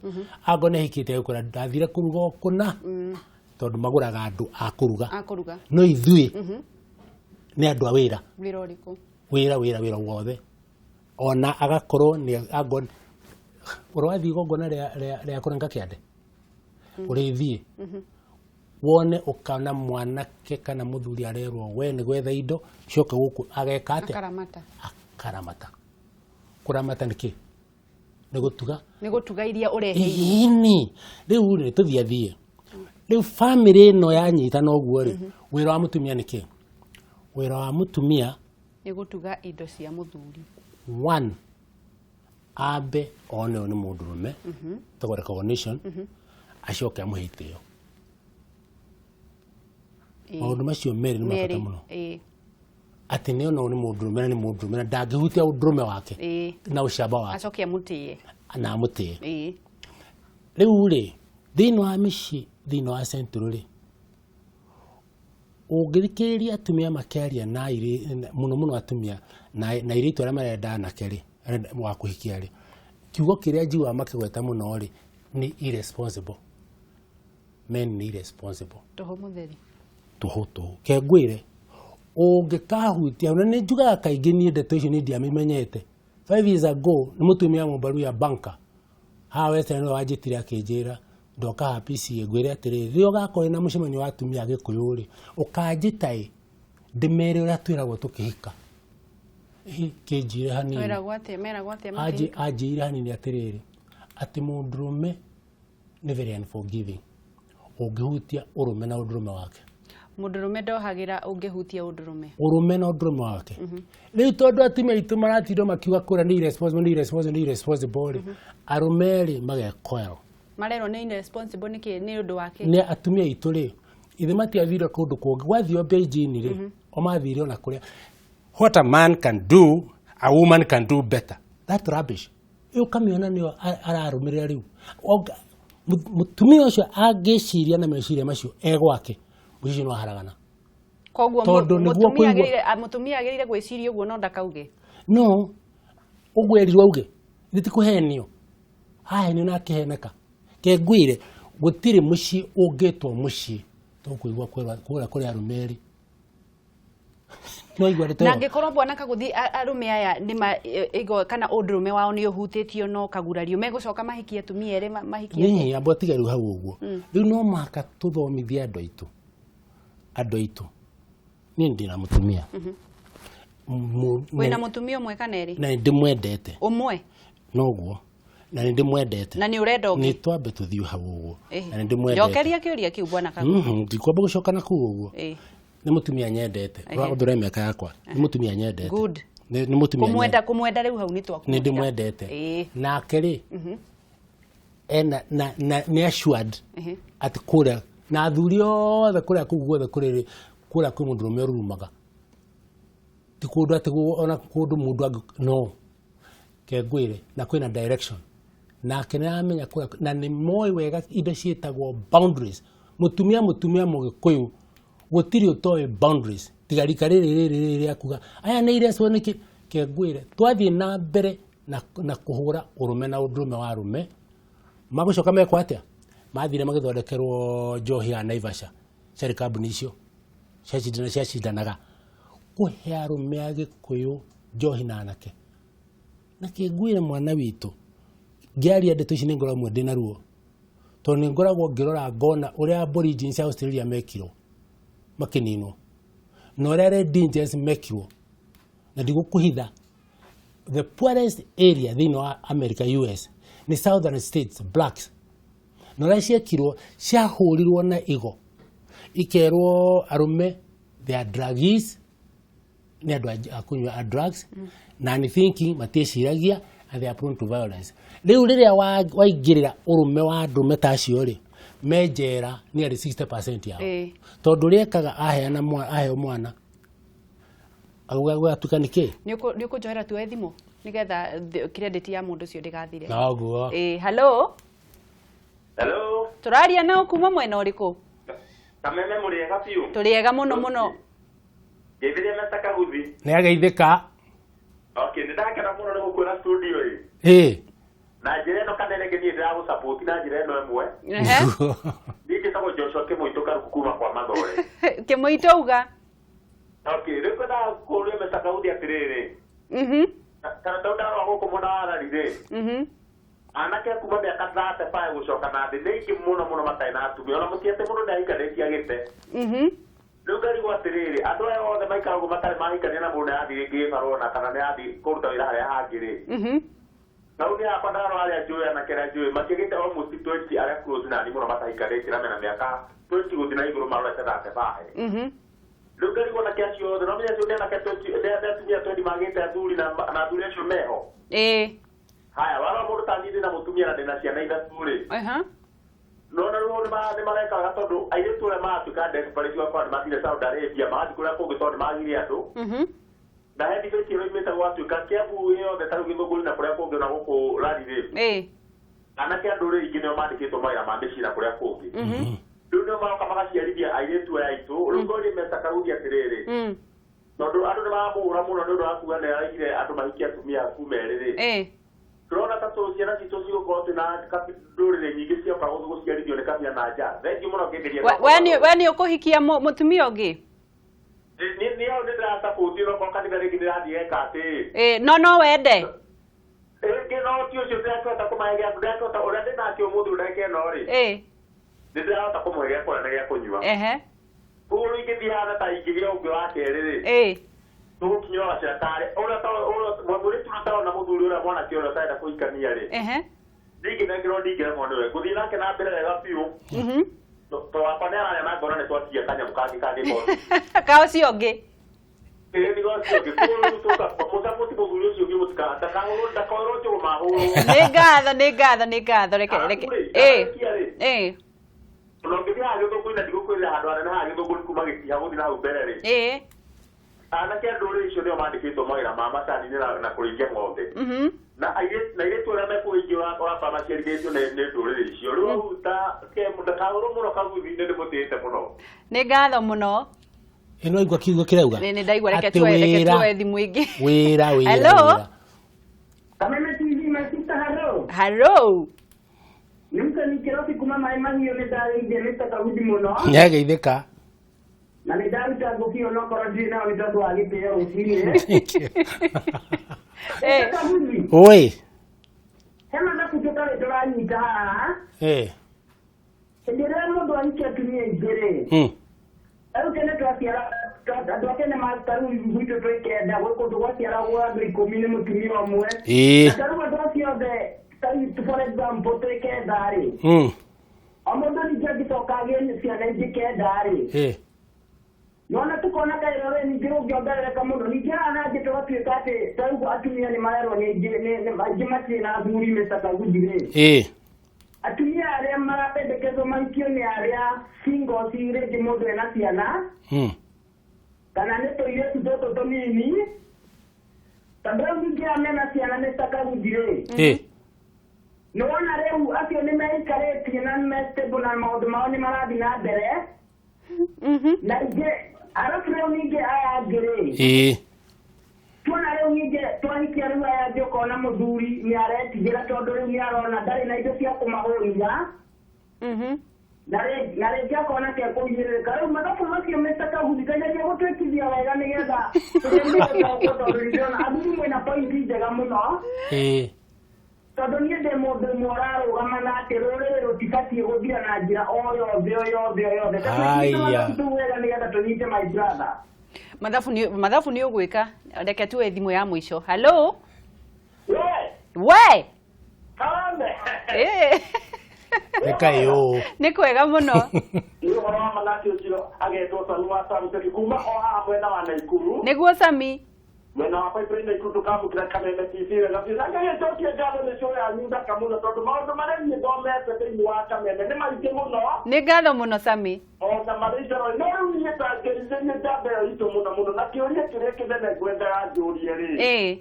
S2: Angorwo nĩahikĩte egũkwĩra ndathire kũruga o kũna, tondũ magũraga andũ a kũruga.
S1: A kũruga.
S2: No ithuĩ nĩ andũ a wĩra.
S1: Wĩra ũrĩkũ?
S2: Wĩra, wĩra, wĩra wothe. Ona agakorwo nĩ angorwo ũrathiĩ igongona rĩa kũrenga kĩande, ũrĩthiĩ wone ũkana mwanake kana mũthuri arerwo we nĩ gwetha indo cioke gũkũ ageka atĩa?
S1: Akaramata.
S2: Akaramata. Kũramata nĩ kĩ? Nĩ gũtuga.
S1: Nĩ gũtuga iria ũreheire.
S2: Ĩni. Rĩu rĩ, tũthiĩ athiĩ. Rĩu family ĩno yanyitana ũguo rĩ, wĩra wa mũtumia nĩ kĩ? Wĩra wa mũtumia
S1: nĩ gũtuga indo cia mũthuri.
S2: One, ambe one ũyũ nĩ mũndũrũme, tagwo recognition, acoke amũhe itĩo. Maũndũ macio merĩ nĩ ma bata mũno. Atĩ nĩ ona ũyũ nĩ mũndũrũme na nĩ mũndũrũme na ndangĩhutia ũndũrũme wake na ũcamba wake.
S1: Acoke amũtĩe.
S2: Na amũtĩe. Rĩu rĩ, thĩinĩ wa mĩciĩ, thĩinĩ wa Central rĩ, ũngĩthikĩrĩria atumia makĩaria na airĩ, mũno mũno atumia na airĩtu arĩa marenda anake rĩ, wa kũhikia rĩ, kiugo kĩrĩa njiguaga makĩgweta mũno rĩ, nĩ irresponsible. Men nĩ irresponsible.
S1: Tũhũ mũtheri.
S2: Tũhũ, tũhũ. Ke ngwĩre, ũngĩkahutia, na nĩ njugaga kaingĩ niĩ ndeto icio nĩ ndiamimenyete. 5 years ago, nĩ mũtumia mũmbaru ya banker. Haha Western nĩwe wanjĩtire akĩnjĩra, ndoka haha PCA, ngwĩre atĩrĩrĩ, rĩrĩa ũgakorwo na mũcemanio wa atumia a Gĩkũyũ rĩ, ũkanjĩta ĩ, Ndĩmere ũrĩa twĩragwo tũkĩhika. Kĩnjire hanini.
S1: Twĩragwo atĩa? Meragwo atĩa makĩhika?
S2: Anjĩire hanini atĩrĩrĩ, atĩ mũndũrũme nĩ very unforgiving. Ũngĩhutia ũrũme na ũndũrũme wake.
S1: Mũndũrũme ndohagĩra ũngĩhutia ũndũrũme.
S2: Ũrũme na ũndũrũme wake. Rĩu tondũ atumia aitũ maratindwo makiuga kũrĩa nĩ irresponsible, nĩ irresponsible, nĩ irresponsible rĩ, arũme rĩ magekoerwo.
S1: Marerwo nĩ irresponsible nĩkĩ? Nĩ ũndũ wa kĩ?
S2: Nĩ atumia aitũ rĩ, ithe matiathire kũndũ kũngĩ, gwathio Beijing rĩ, o mathire ona kũrĩa. What a man can do, a woman can do better. That rubbish. Ĩyo ũkamĩona nĩyo ararũmĩrĩra rĩu. Mũtumia ũcio angĩciria na meciria macio e gwake, mũciĩ ũcio no aharagana.
S1: Koguo mũtumia agĩrĩire gwĩciria ũguo no ndakauge.
S2: No, ũguo erirwo auge, nĩ ti kũhenio. Ahenio na akĩheneka. Ke ngwĩre, gũtirĩ mũciĩ ũngĩtwo mũciĩ tũkũigua kũrĩa kũrĩ arũme erĩ.
S1: Na angĩkorwo bwana Kaguthi arũme aya nĩ kana ũndũrũme wao nĩ ũhutĩtio no kagurario megũcoka mahikie atumia erĩ mahikie.
S2: Nĩ amba tiga rĩu hau ũguo. Rĩu no mũhaka tũthomithie andũ aitũ. Andũ aitũ. Niĩ ndĩ na mũtumia.
S1: Wĩna mũtumia ũmwe kana erĩ?
S2: Na ndĩmwendete.
S1: Ũmwe?
S2: Noguo. Na nĩ ndĩmwendete.
S1: Na nĩ ũrenda ũngĩ?
S2: Nĩ twambe tũthiĩ hau ũguo. Na nĩ ndĩmwendete.
S1: Njokeria kĩũria kĩu bwana Kaguthi.
S2: Ndikwamba gũcoka na kũu ũguo. Nĩ mũtumia nyendete. Ũndũre mĩaka yakwa. Nĩ mũtumia nyendete.
S1: Good.
S2: Nĩ mũtumia
S1: nyendete. Kũmwenda rĩu hau nĩ twakũmwenda.
S2: Nĩ ndĩmwendete. Nake rĩ, ena na nĩ assured atĩ kũrĩa na athuri othe kũrĩa kũu guothe kũrĩ kũrĩa kwĩ mũndũrũme ũrurumaga. Ti kũndũ atĩ ona kũndũ mũndũ angĩ no. Ke ngwĩre na kwĩna direction. Nake nĩ aramenya kũrĩa na nĩ moĩ wega indo ciĩtagwo boundaries. Mũtumia mũgĩkũyũ gũtirĩ ũtoĩ boundaries. Tiga rika rĩrĩ rĩrĩ rĩrĩ akuga aya nĩ irecwo nĩkĩ. Ke ngwĩre twathiĩ na mbere na kũhũra ũrũme na ũndũrũme wa arũme magũcoka mekwo atĩa? Mathire magĩthondekerwo njohi ya Naivasha ciarĩ kambuni icio ciacindanaga kũhe arũme a Gĩkũyũ njohi na anake. Na kĩngwĩre mwana witũ ngĩaria ndeto ici nĩ ngoragwo ndĩna ruo tondũ nĩ ngoragwo ngĩrora ngona ũrĩa Aborigines a Australia mekirwo makĩninwo na ũrĩa Red Indians mekirwo na ndigũkũhitha the poorest area thĩinĩ wa America US nĩ Southern States blacks na ũrĩa ciekirwo ciahũrirwo na igo ikerwo arũme they are druggies nĩ andũ a kũnyua a drugs na nĩ thinking matiĩciragia and they are prone to violence. Rĩu rĩrĩa waingĩrĩra ũrũme wa ndũme ta acio rĩ me njera nearly 60% yao tondũ rĩekaga aheana aheo mwana agũgatuĩka nĩ kĩ?
S1: Nĩ ũkũnjohera tuoe thimũ nĩgetha credit ya mũndũ ũcio ndĩgathire.
S2: Noguo.
S1: Hello.
S3: Hello.
S1: Tũraria nao kuma mwena ũrĩkũ?
S3: Kameme mũrĩega biũ.
S1: Tũrĩega mũno mũno.
S3: Ngeithirie Mr. Kaguthi.
S2: Nĩ ageithĩka.
S3: Okay, nĩ ndakena mũno nĩ gũkwĩra studio ĩ. Na njĩra ĩno kanene niĩ ndĩragũsupport na njĩra ĩno ĩmwe. Niĩ njĩtagwo Joshua Kĩmũitũ Karuku kuma kwa Mathore.
S1: Kĩmũitũ uga.
S3: Okay, rĩu ngwendaga kũũria Mr. Kaguthi atĩrĩrĩ. Kana tondũ ndarora gũkũ mwena wa Arari rĩ. Anake kuma mĩaka 35 gũcoka na thĩ nĩ aingĩ mũno mũno matarĩ na atumia ona mũtiĩ atĩ mũndũ nĩahikanĩtie agĩte. Rĩu ngarigwo atĩrĩrĩ andũ aya othe maikaragwo matarĩ mahikania na mũndũ nĩarathiĩ rĩngĩ gĩbarũa na kana nĩarathiĩ kũruta wĩra harĩa hangĩ rĩ. Na rĩu nĩ hakwa ndarora arĩa njũĩ anake arĩa njũĩ matiagĩte almost 20 arĩa close na niĩ mũno matahikanĩtie na mena mĩaka 20 gũthiĩ na igũrũ marorete 35. Rĩu ngarigwo anake acio othe no menya acio nĩ anake 20 nĩ atumia 20 magĩte athuri na athuri acio meho. Haya warora mũndũ ta niĩ ndĩna mũtumia na ndĩna ciana ithatũ rĩ. No na rĩu nĩ marekaga tondũ airĩtu arĩa maratuĩka desperate ũgakora nĩ mathire Saudi Arabia magathiĩ kũrĩa kũngĩ tondũ nĩ magire andũ. Na he debate ĩyo imĩte gwatuĩka Kiambu yothe ta rĩu Gĩthũngũri na kũrĩa kũngĩ ona gũkũ Rari rĩ. Anake a ndũrĩrĩ ingĩ nĩo mandĩkĩtwo mawĩra ma mĩciĩ na kũrĩa kũngĩ. Rĩu nĩo maroka magaciarithia airĩtu aya aitũ. Rĩu ngoria Mr. Kaguthi atĩrĩrĩ. Tondũ andũ nĩ maramũhũra mũno nĩ ũndũ wa kuga nĩ araigire andũ mahikie atumia kuma erĩ rĩ. Tũrona ta ciana citũ cigũkorwo twĩna ndũrĩrĩ nyingĩ cioka gũciarithio nĩ kabira na nja. Thengiũ mũno ngĩgeria.
S1: We nĩ ũkũhikia mũtumia ũngĩ?
S3: Niĩ hau nĩ ndĩrasupport onokorwo kanitha rĩngĩ ndĩrathiĩ eka atĩ.
S1: No wende.
S3: Rĩngĩ no ti ũcio ndĩrakĩhota kũmahe gĩa ndĩrakĩhota ũrĩa ndĩnake ũmũthĩ ndagĩka ĩno rĩ. Nĩ ndĩrahota kũmũhe gĩa kũrĩa na gĩa kũnyua. Koguo rĩu ingĩthiĩ hana ta ingĩgĩa ũngĩ wa kerĩ rĩ, tũgũkinyĩra gacĩra karĩ ũrĩa mũirĩtu ũrĩa ũtarona mũthuri ũrĩa mwanake ũrĩa ũtarenda kũhikania rĩ, ndingĩnengerwo ndingĩremwo nĩwe ngũthiĩ nake na mbere wega biũ. To wakwa nĩ araria na ngoro nĩ twatigia kanyamũ kangĩ kangĩkorwo
S1: Ka ũcio ũngĩ.
S3: Ĩĩ, nĩ ũcio ũngĩ. Koguo rĩu mũsapoti mũthuri ũcio ũngĩ, ndakahũrwo, ndakoerwo njũgũ mahũrwo.
S1: Nĩ ngatho, nĩ ngatho, nĩ ngatho. Reke reke.
S3: Arabu rĩ, ndarĩkia rĩ, ona ũngĩthiĩ haha Gĩthũngũri, na ndigũkwĩrĩra handũ hanene haha Gĩthũngũri kuma gĩtiha gũthiĩ na hau mbere rĩ, anake a ndũrĩrĩ icio nĩo mandĩkĩtwo mawĩra ma macani-inĩ na kũrĩithia ng'ombe, na airĩtu arĩa mekũhingio ũrakora maciarithĩtio nĩ ndũrĩrĩ icio. Rĩu hau ta ndakahũrwo mũno kaguthi-inĩ, ndĩmũtĩĩte mũno.
S1: Nĩ ngatho mũno.
S2: Ĩno aigua kiugo kĩrauga.
S1: Nĩ ndaigua. Reke
S2: Atĩ
S1: tuoe, reke
S2: wĩra,
S1: tuoe thimũ ĩngĩ.
S2: Wĩra, wĩra.
S1: Hello?
S2: Wĩra.
S4: Kameme TV, my sister, hello.
S1: Hello.
S4: Nĩ mtani Kĩrobi kuma Maĩ Mahiũ. Nĩ ndageithia Mr. Kaguthi mũno.
S2: Nĩageithĩka.
S4: Na nĩ ndaruta ngũbia onokorwo ndirĩ nayo nĩ tondũ wa gĩtĩo rũcinĩ. Mr. Kaguthi,
S2: Oi.
S4: he mathabu tũtarĩ tũranyita haha. Hĩndĩ ĩrĩa mũndũ ahikia atumia aingĩ rĩ, rĩu tene twaciara andũ a tene ta rĩu gwitũ twĩ kenda, gwĩ kũndũ gwaciaragwo andũ 10 nĩ mũtumia ũmwe. Na ta rĩu andũ acio othe, ta rĩu for example twĩ kenda rĩ, o mũndũ ningĩ angĩcoka agĩe ciana ingĩ kenda rĩ, nona tukona kaĩ rũrĩrĩ ningĩ rũngĩongerereka mũno. Ningĩ haha nangĩ tũgatuĩka atĩ ta rĩu atumia nĩ marerwo nĩ aingĩ aingĩ matirĩ na athuri. Mr. Kaguthi rĩ, atumia arĩa marapendekezwo mahikio nĩ arĩa singles, rĩngĩ mũndũ ena ciana kana nĩ tũirĩtu tũtũ tũnini, tondũ rĩu ningĩ aya mena ciana, Mr. Kaguthi rĩ, nĩ wona rĩu acio nĩ meikarĩtie na nĩ me stable na maũndũ mao nĩ marathiĩ na mbere. Na ingĩ arabu rĩu ningĩ aya angĩ rĩ, tuona rĩu ningĩ twahikia rĩu aya angĩ, ũkona mũthuri nĩ aretigĩra tondũ rĩu nĩ arona ndarĩ na indo cia kũmahũnia, na rĩngĩ akona kekũhinyĩrĩrĩka. Rĩu mathabu macio, Mr. Kaguthi, kageria gũtwĩkithia wega nĩgetha tũgerie gũtaũkwo, tondũ nĩndĩrona athuri mwĩna pointi njega mũno, tondũ niĩ ndĩ mũndũ ũmwe ũrarũgama na atĩ rũrĩrĩ rũtibatiĩ gũthira na njĩra o yothe, o yothe, o yothe.
S2: Aya.
S4: Mathabu tũu wega nĩgetha tũnyite, my brother.
S1: Mathabu nĩ ũgwĩka. Reke tuoe thimũ ya mũico. Hello.
S3: We.
S1: We.
S3: Karame.
S2: Reka ĩũ.
S1: Nĩ kwega mũno.
S3: Nĩ ũhoro wa manake ũcio agetwo Sami wa Samsung kuma o haha mwena wa Naikuru.
S1: Nĩguo, Sami.
S3: Mwena wa Pipeline Naikuru. Tũkamũkĩra Kameme TV wega biũ, na ngagĩcokia ngatho nĩ show yanyu thaka mũno, tondũ maũndũ marĩa niĩ thomete thĩinĩ wa Kameme nĩ maingĩ mũno.
S1: Nĩ ngatho mũno, Sami.
S3: Ona marĩ njoro. No rĩu niĩ tangĩrithĩrie njamba ĩyo itũ mũno mũno na kĩũria kĩrĩa kĩnene ngwendaga njũrie rĩ,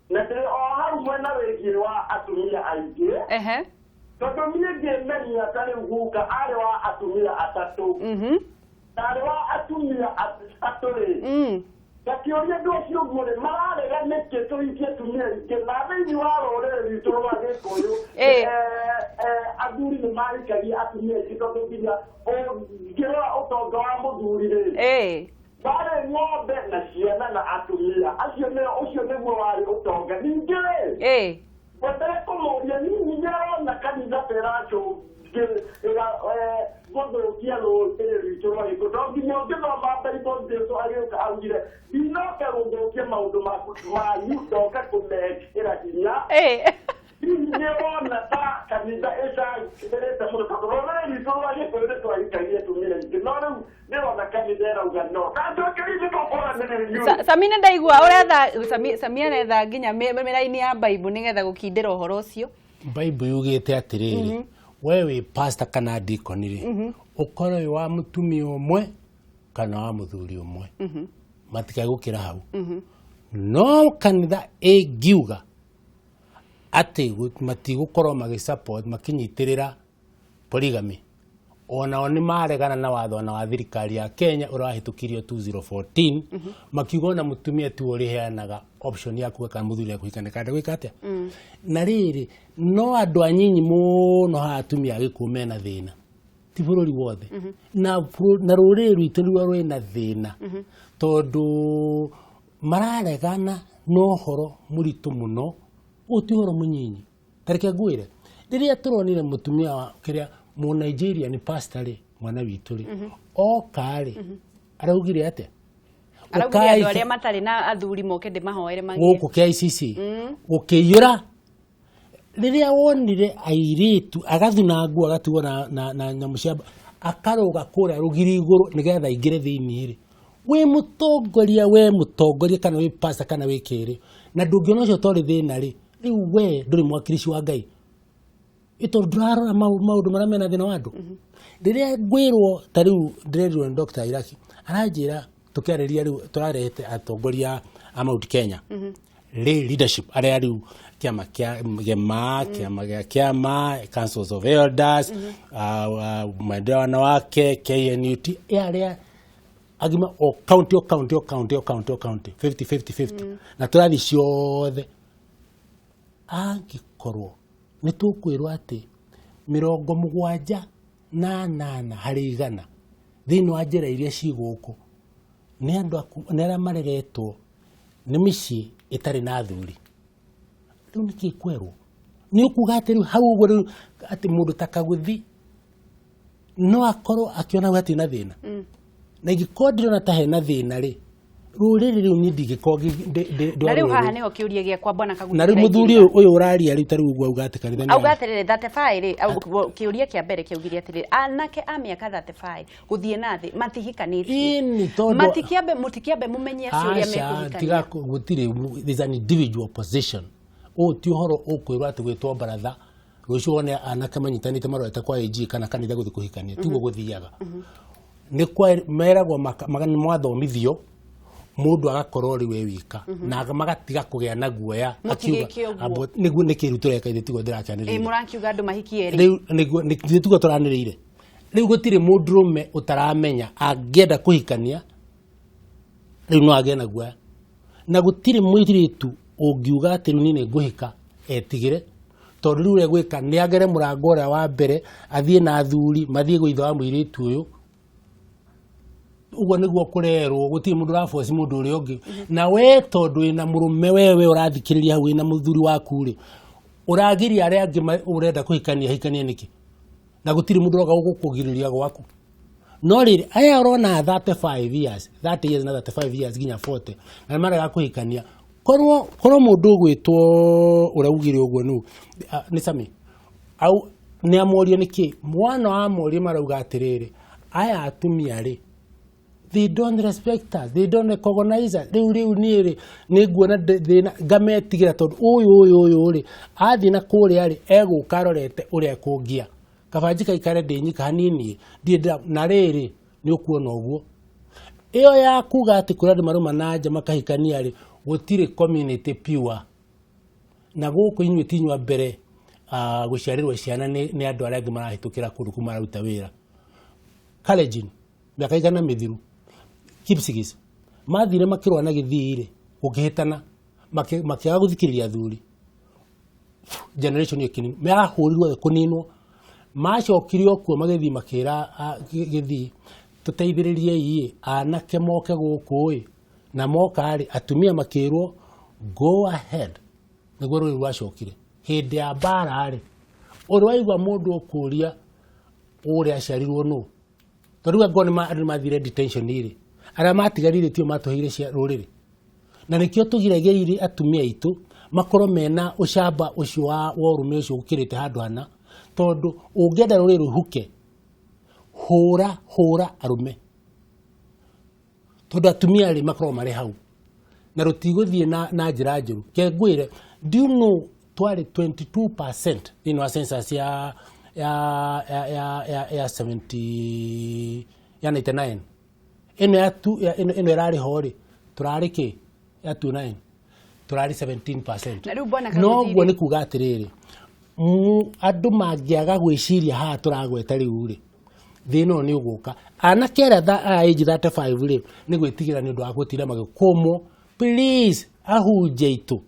S3: na ndĩrĩ o hau mwena wĩgiĩ wa atumia aingĩ, tondũ niĩ ngĩmenya ta rĩu guka arĩ wa atumia atatũ, na arĩ wa atumia atatũ rĩ, ngakĩũria andũ acio ũguo rĩ, mararega nĩkĩ tũhikie atumia aingĩ? Na thĩinĩ wa rũrĩrĩ rwitũ rwa Gĩkũyũ, athuri nĩ mahikagia atumia aingĩ, tondũ nginya ũngĩrora ũtonga wa mũthuri rĩ, warĩ ng'ombe na ciana na atumia acio nĩo, ũcio nĩguo warĩ ũtonga. Ningĩ rĩ, ngwendaga kũmũria hihi nĩarona kanitha ta ĩracũngĩrĩra gũthũkia rũrĩrĩ rwitũ rwa Gĩkũyũ, tondũ nginya ũngĩthoma Bible, Jesũ agĩũka augire, "Ndinoka gũthũkia maũndũ manyu, ndoka kũmekĩra hinya." Hihi nĩwona ta kanitha ĩcangĩrĩte mũno? Tondũ rũrĩrĩ rwitũ rwa Gĩkũyũ nĩ twahikagia atumia aingĩ, no rĩu nĩrona kanitha ĩrauga no kanjokeria tũkũranĩrĩria.
S1: Sami, nĩ ndaigua ũretha Sami, Sami aretha nginya mĩraini ya Bible nĩgetha gũkindĩra ũhoro ũcio.
S2: Bible yugĩte atĩrĩrĩ, we wĩ pastor kana deacon rĩ, ũkorwo wĩ wa mũtumia ũmwe kana wa mũthuri ũmwe, matikae gũkĩra hau. No kanitha ĩngiuga atĩ matigũkorwo magĩ support makĩnyitĩrĩra polygamy, onao nĩ maregana na watho ona wa thirikari ya Kenya ũrĩa wahĩtũkirio 2014, makiuga ona mũtumia tiwe ũrĩheanaga option ya kuga kana mũthuri akũhikania kana gwĩka atĩa. Na rĩrĩ, no andũ anyinyi mũno haha atumia a Gĩkũyũ mena thĩna, ti bũrũri wothe, na rũrĩrĩ rwitũ nĩruo rwĩna thĩna, tondũ mararegana na ũhoro mũritũ mũno. Ũyũ ti ũhoro mũnyinyi. Ta reke ngwĩre, rĩrĩa tũronire mũtumia wa kĩrĩa mũ Nigeria nĩ pastor rĩ, mwana witũ rĩ, oka rĩ, Araugire atĩa?
S1: Araugire andũ arĩa matarĩ na athuri moke ndĩmahoere magĩe.
S2: Gũkũ KICC. Gũkĩiyũra. Rĩrĩa wonire airĩtu agathuna nguo agatigwo na nyamũ cia akarũga kũrĩa rũgiri igũrũ nĩgetha aingĩre thĩinĩ rĩ. Wĩ mũtongoria kana wĩ pastor kana wĩ kĩrĩ na ndũngĩona ũcio torĩ thĩna rĩ, rĩu we ndũrĩ mwakilishi wa Ngai. Ĩtondũ ndũrarora maũndũ marĩa mena thĩna wa andũ. Rĩrĩa ngwĩrwo ta rĩu ndĩrerirwo nĩ Dr. Iraki aranjĩra tũkĩarĩria rĩu tũrarehete atongoria a Mount Kenya. Rĩ leadership arĩa rĩu kĩama kĩa GEMA, kĩama gĩa kĩama, Councils of Elders, maendeleo wanawake, KNUT, arĩa agima o county o county o county o county o county 50 50 50 na tũrathiĩ ciothe. Angĩkorwo nĩ tũkwĩrwo atĩ 78 harĩ igana thĩinĩ wa njĩra iria ci gũkũ nĩ andũ nĩ arĩa mareretwo nĩ mĩciĩ ĩtarĩ na athuri. Rĩu nĩkĩ kwerwo? Nĩ ũkuga atĩ rĩu hau ũguo rĩu atĩ mũndũ ta Kaguthi no akorwo akĩona hau hatirĩ na thĩna. Na ingĩkorwo ndĩrona ta hena thĩna rĩ, rũrĩrĩ rĩu niĩ ndingĩkorwo
S1: Na rĩu haha nĩho kĩũria gĩakwa bwana Kaguthi.
S2: Na rĩu mũthuri ũyũ ũraria rĩu ta rĩu ũguo auga atĩ kanitha nĩ
S1: auga atĩrĩrĩ 35 rĩ, kĩũria kĩa mbere kĩaugire atĩrĩrĩ anake a mĩaka 35 gũthiĩ na thĩ matihikanĩtie. Matikĩambe mũtikĩambe mũmenye acio ũrĩa mekũhikania.
S2: Tiga gũtirĩ, there's an individual position. Ũũ ti ũhoro ũkwĩrwo atĩ gwĩtwo baratha rũciũ wone anake manyitanĩte marorete kwa AG kana kanitha gũthiĩ kũhikania, tiguo gũthiaga. Nĩ meragwo mwathomithio mũndũ agakorwo rĩu e wika na magatiga kũgĩa na guoya
S1: akiuga
S2: nĩguo nĩ kĩru tũreka ithuĩ tiguo ndĩrakĩanĩrĩire.
S1: Mũrakiuga andũ mahikie rĩ.
S2: Rĩu nĩguo ithuĩ tiguo tũranĩrĩire. Rĩu gũtirĩ mũndũrũme ũtaramenya angĩenda kũhikania rĩu no agĩe na guoya. Na gũtirĩ mũirĩtu ũngiuga atĩ rĩu niĩ nĩngũhika etigĩre tondũ rĩu ũrĩa gwĩka nĩ agere mũrango ũrĩa wa mbere athiĩ na athuri mathiĩ gwĩ ithe wa mũirĩtu ũyũ. Ũguo nĩguo kũrerwo gũtirĩ mũndũ ũraboci mũndũ ũrĩa ũngĩ. Na we tondũ wĩna mũrũme wewe ũrathikĩrĩria hau wĩna mũthuri waku rĩ, ũragiria arĩa angĩ ũrenda kũhikania hikania nĩkĩ? Na gũtirĩ mũndũ ũroka gũkũgirĩrĩria gwaku. No rĩrĩ aya ũrona 35 years, 30 years na 35 years nginya 40 na marega kũhikania. Korwo mũndũ ũgwĩtwo ũrĩa ugire ũguo nũ nĩ Sami au nĩ amorie nĩkĩ mwana wa morie marauga atĩrĩrĩ aya atumia rĩ they don't respect us, they don't recognize us. Rĩu niĩ rĩ nĩ nguona thĩna ngametigĩra tondũ ũyũ rĩ athiĩ na kũrĩa rĩ egũka arorete ũrĩa ekũngia kaba njikaikare ndĩ nyika hanini ndirĩ na rĩrĩ nĩ ũkuona ũguo. Ĩyo ya kuga atĩ kũrĩ andũ marũma na nja makahikania rĩ gũtirĩ community pure. Na gũkũ inyuĩ ti inyuĩ a mbere gũciarĩrwo ciana nĩ andũ arĩa angĩ marahĩtũkĩra kũndũ kũu mararuta wĩra. Kalenjin mĩaka igana mĩthiru Kipsigis mathire makĩrũa na gĩthii rĩ gũkĩhĩtana makĩaga gũthikĩrĩria athuri generation ĩyo mahũrirwo othe kũninwo macokire okuo magĩthiĩ makĩra gĩthii tũteithĩrĩriei anake moke gũkũ ĩ na moka rĩ atumia makĩrwo go ahead nĩguo rũrĩrĩ rwacokire hĩndĩ ya mbara rĩ ũrĩ waigua mũndũ ũkũria ũrĩa aciarirwo nũ tondũ rĩu angorwo andũ nĩmathire detention rĩ arĩa matigarire tio matũheire rũrĩrĩ na nĩkĩo tũgiragĩrĩria atumia aitũ makorwo mena ũcamba ũcio wa ũrũme ũcio ũkĩrĩte handũ hana tondũ ũngĩenda rũrĩrĩ rũhuke hũra arũme tondũ atumia rĩ makoragwo marĩ hau na rũtigũthiĩ na njĩra njũru. Ke ngwĩre, do you know twarĩ 22% thĩinĩ wa census ya 70 ya 99 ĩno ya ĩno ĩrarĩ ho rĩ tũrarĩ kĩ ya 29 tũrarĩ 17%. Noguo nĩ kuga atĩrĩrĩ andũ mangĩaga gwĩciria haha tũragweta rĩu rĩ thĩna ũyũ nĩ ũgũka. Anake arĩa a age 35 rĩ nĩ gwĩtigĩra nĩ ũndũ wa gũtinda magĩkũmwo. Please ahunjia aitũ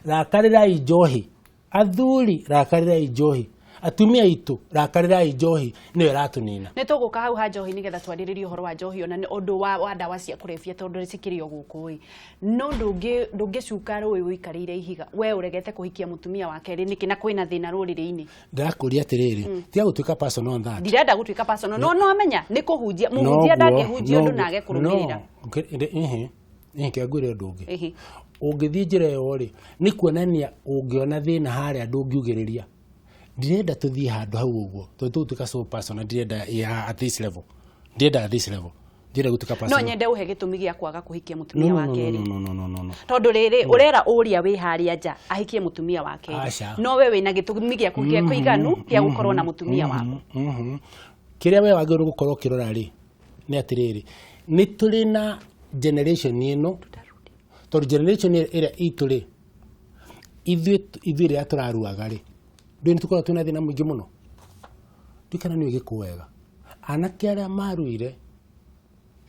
S2: rakarĩrai njohi, athuri rakarĩrai njohi, Atumia aitũ rakarĩrai njohi nĩyo ĩratũnina.
S1: Nĩ tũgũka hau ha njohi nĩgetha twarĩrĩrie ũhoro wa njohi ona nĩ ũndũ wa ndawa cia kũrebia tondũ cikĩrĩ o gũkũ ĩ. No ndũngĩcuka rũĩ ũikarĩire ihiga. We ũregete kũhikia mũtumia wa kerĩ nĩkĩ na kwĩna thĩna rũrĩrĩ-inĩ?
S2: Ndĩrakũria atĩrĩrĩ, tiga gũtuĩka personal on that.
S1: Ndirenda gũtuĩka personal, no no amenya nĩ kũhunjia. Mũhunjia ndangĩhunjia ũndũ na age kũrũmĩrĩra.
S2: Kĩa ngwĩre ũndũ ũngĩ. Ũngĩthiĩ njĩra ĩyo rĩ, nĩ kuonania ũngĩona thĩna harĩa ndũngiugĩrĩria. Ndirenda tũthiĩ handũ hau ũguo tondũ tũgũtuĩka so personal, ndirenda at this level. Ndirenda at this level. Ndirenda gũtuĩka personal.
S1: No nyende ũhe gĩtũmi gĩa kwaga kũhikia mũtumia wa kerĩ.
S2: No.
S1: Tondũ rĩrĩ ũrera ũrĩa wĩ harĩa nja ahikie mũtumia wa kerĩ. No we wĩna gĩtũmi gĩaku gĩa kũiganu gĩa gũkorwo na mũtumia waku.
S2: Kĩrĩa we wagĩrĩirwo gũkorwo ũkĩrora rĩ nĩ atĩrĩrĩ, nĩ tũrĩ na generation ĩno, tondũ generation ĩrĩa itũ rĩ, ithuĩ rĩrĩa tũraruaga rĩ, ndũĩ nĩ tũkoragwo twĩna thĩna mũingĩ mũno. Ndiũĩ kana nĩ ũĩ Gĩkũyũ wega. Anake arĩa maruire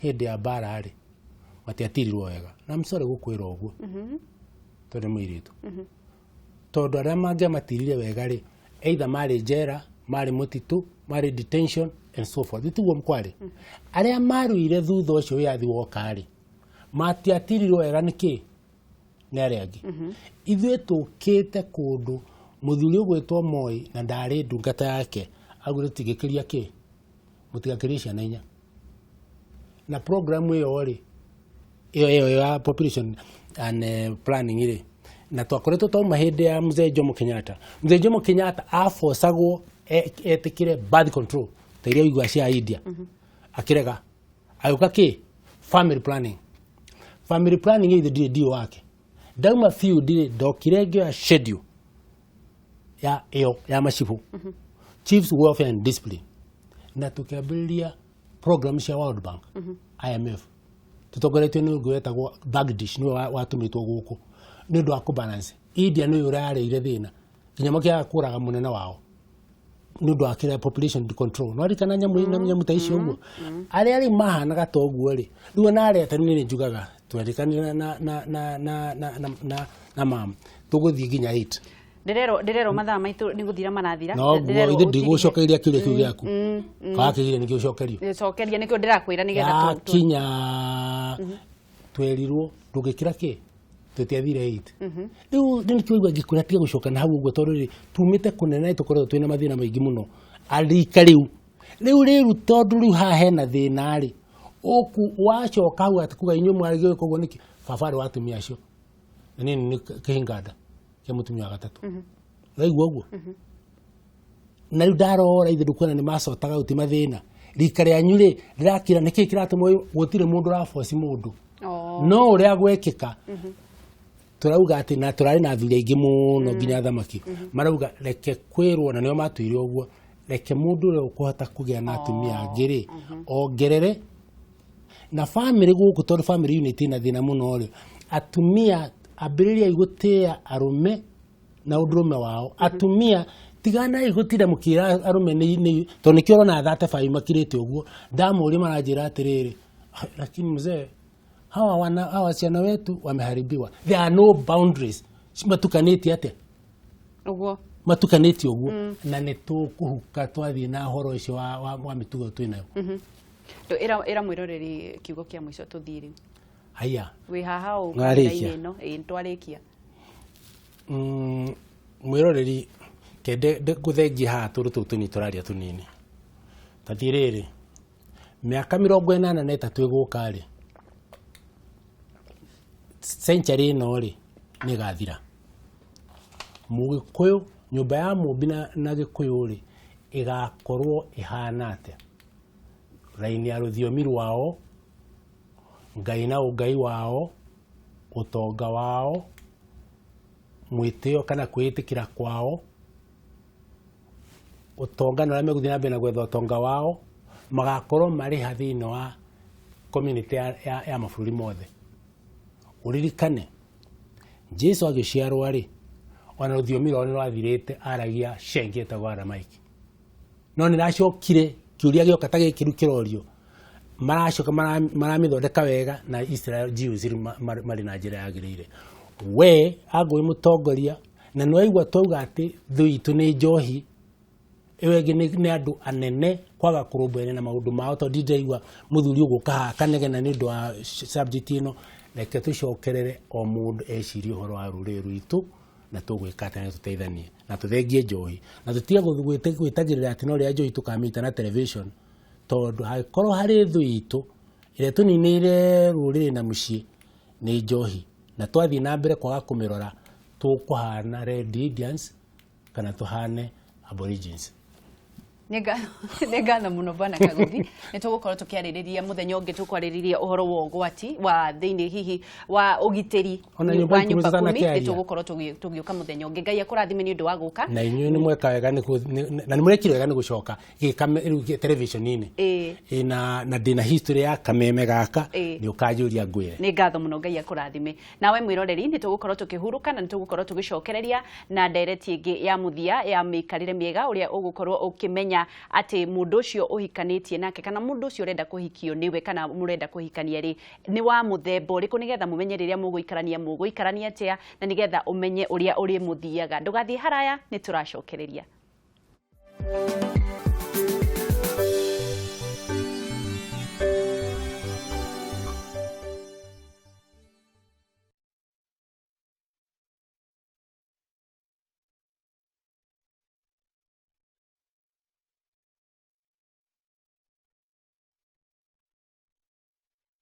S2: hĩndĩ ya mbara rĩ, matiatirirwo wega. Na I'm sorry gũkwĩra ũguo, tondũ nĩ mũirĩtu. Tondũ arĩa mangĩamatirire wega rĩ, either marĩ njera, marĩ mũtitũ, marĩ detention and so forth. Tiguo kwarĩ. Arĩa maruire thutha ũcio wĩyathi woka rĩ, matiatirirwo wega nĩkĩ? Nĩ arĩa angĩ. Ithuĩ tũkĩte kũndũ mũthuri ũgwĩtwo Moi na ndarĩ ndungata yake augire tigĩkĩria kĩ, mũtigakĩrie ciana inya. Na program ĩyo rĩ, ĩyo ya population and planning rĩ, na twakoretwo twauma hĩndĩ ya Mzee Jomo Kenyatta. Mzee Jomo Kenyatta abocagwo etĩkĩre birth control ta iria ũiguaga cia India. Akĩrega. Agĩũka kĩ? Family planning. Family planning ithe ndirĩ ndio wake. Ndauma field rĩ, ndokire ngĩoya schedule ya ĩyo ya macibũ. Chiefs Welfare and Discipline. Na tũkĩambĩrĩria program cia World Bank, IMF. Tũtongoretio nĩ ũngĩ wetagwo Bagdish, nĩwe watũmĩtwo gũkũ nĩ ũndũ wa kũbalance. India nĩyo ũrarĩire thĩna nginya makĩaga kũraga mũnene wao nĩ ũndũ wa kĩrĩa population control. No ririkana nyamũ ta icio ũguo. Arĩa rĩu mahanaga ta ũguo rĩ, rĩu ona arĩa ta niĩ njugaga twandĩkanire na mam tũgũthiĩ nginya 8.
S1: Ndĩrerwo mathaa maitũ nĩ gũthira marathira.
S2: No guo ithe ndigũcokeria kĩũria kĩu gĩaku. Kana kĩgire nĩkĩo ũcokerio.
S1: Cokeria nĩkĩo ndĩrakwĩra nĩgetha
S2: kinya twerirwo ndũngĩkĩra kĩ tũtiathire 8. Rĩu nĩkĩo ũigua ngĩkwĩra tiga gũcoka na hau ũguo tondũ rĩ tumĩte kũnene tũkoretwo twĩna mathĩna maingĩ mũno. Arika rĩu rĩu tondũ rĩu haha hena thĩna rĩ, ũku wacoka hau atĩ kuga inyuĩ mwarĩgĩrĩirwo koguo nĩkĩ baba arĩ wa atumia acio na niĩ nĩ kĩhinganda kĩa mũtumia wa gatatũ. Ũraigua ũguo? Na rĩu ndarora ithe ndũkuona nĩ macotaga gũtirĩ mathĩna. Rika rĩanyu rĩ rĩrakira nĩkĩĩ kĩratũma gũtirĩ mũndũ ũraboci mũndũ. No ũrĩa gwekĩka tũrauga atĩ na tũrarĩ na athuri aingĩ mũno nginya thamaki. Marauga reke kwĩrwo na nĩo matuire ũguo, reke mũndũ ũrĩa ũkũhota kũgĩa na atumia angĩ rĩ ongerere na family gũkũ tondũ family unit ĩna thĩna mũno rĩ, atumia ambĩrĩriai gũtĩĩa arũme na ũndũrũme wao. Atumia tiganai gũtinda mũkĩra arũme nĩ tondũ nĩkĩo ũrona 35 makirĩte ũguo. Ndamũria maranjĩra atĩrĩrĩ, lakini mzee, hawa wasichana wetu wameharibiwa. There are no boundaries. Matukanĩtie atĩa?
S1: Ũguo.
S2: Matukanĩtie ũguo. Na nĩ tũkũhuka twathiĩ na ũhoro ũcio wa mĩtugo twĩnayo.
S1: Ĩra mwĩroreri kiugo kĩa mũico tũthiĩ rĩu.
S2: Haya.
S1: Wĩ haha ũ kahinda-inĩ ĩno, ĩĩ nĩtwarĩkia.
S2: Mwĩroreri kende ngũthengie haha tũndũ tũu tũnini tũraria tũnini. Ta thiĩ rĩrĩ, mĩaka 83 ĩgũka rĩ, century ĩno rĩ nĩ ĩgathira. Mũgĩkũyũ, nyũmba ya Mũmbi na Gĩkũyũ rĩ ĩgakorwo ĩhana atĩa? Raini ya rũthiomi rwao, Ngai na ũngai wao, ũtonga wao, mwĩtĩo kana kwĩĩtĩkĩra kwao, ũtonga na ũrĩa megũthiĩ na mbere na gwetha ũtonga wao, magakorwo marĩ ha thĩinĩ wa community ya mabũrũri mothe. Ũririkane Jesu agĩciarwo rĩ, ona rũthiomi rwao nĩ rwathirĩte, aragia Sheng ĩtagwo Aramaic. No nĩ racokire kĩũria gĩoka ta gĩkĩ rĩu kĩrorio, maracoka maramĩthondeka wega na Israel Jews rĩu marĩ na njĩra yagĩrĩire. We angũĩ mũtongoria na nĩ waigua twauga atĩ thũ itũ nĩ njohi, Ĩyo ĩngĩ nĩ andũ anene kwaga kũrũmbũyania na maũndũ mao, tondũ ndindaigua mũthuri ũgũka haha akanegena nĩ ũndũ wa subject ĩno. Reke tũcokerere o mũndũ ecirie ũhoro wa rũrĩrĩ rwitũ, na tũgwĩka atĩa na tũteithanie na tũthengie njohi, na tũtige gwĩtagĩrĩra atĩ no rĩrĩa njohi tũkamĩita na television, tondũ hangĩkorwo harĩ thũ itũ ĩrĩa tũninĩire rũrĩrĩ na mũciĩ nĩ njohi, na twathiĩ na mbere kwaga kũmĩrora, tũkũhana Red Indians kana tũhane Aborigines.
S1: Nĩ ngatho mũno, Bwana Kaguthi. Nĩ tũgũkorwo tũkĩarĩrĩria mũthenya ũngĩ, tũkwarĩrĩria ũhoro wa ũgwati wa thĩinĩ, hihi wa ũgitĩri
S2: Ona nyũmba
S1: wa
S2: ikũmi
S1: nyũmba kumi. Nĩ
S2: citanakĩaria.
S1: tũgũkorwo tũgĩũka mũthenya ũngĩ. Ngai akũrathime nĩ ũndũ wa gũka.
S2: Na inyuĩ nĩ mweka wega na nĩ mũrekire wega nĩ gũcoka gĩka television-inĩ. Ĩ, na ndĩna history ya kameme gaka. Nĩ ũkanjũria ngwĩre.
S1: Nĩ ngatho mũno, Ngai akũrathime. Nawe mwĩroreri, nĩ tũgũkorwo tũkĩhurũka na nĩ tũgũkorwo tũgĩcokereria na ndereti ĩngĩ ya mũthia ya mĩikarĩre mĩega, ũrĩa ũgũkorwo ũkĩmenya atĩ mũndũ ũcio ũhikanĩtie nake kana mũndũ ũcio ũrenda kũhikio nĩwe kana mũrenda kũhikania rĩ, nĩ wa mũthemba ũrĩkũ, nĩgetha mũmenye rĩrĩa mũgũikarania mũgũikarania atĩa, na nĩgetha ũmenye ũrĩa ũrĩmũthiaga. Ndũgathiĩ haraya, nĩ tũracokereria.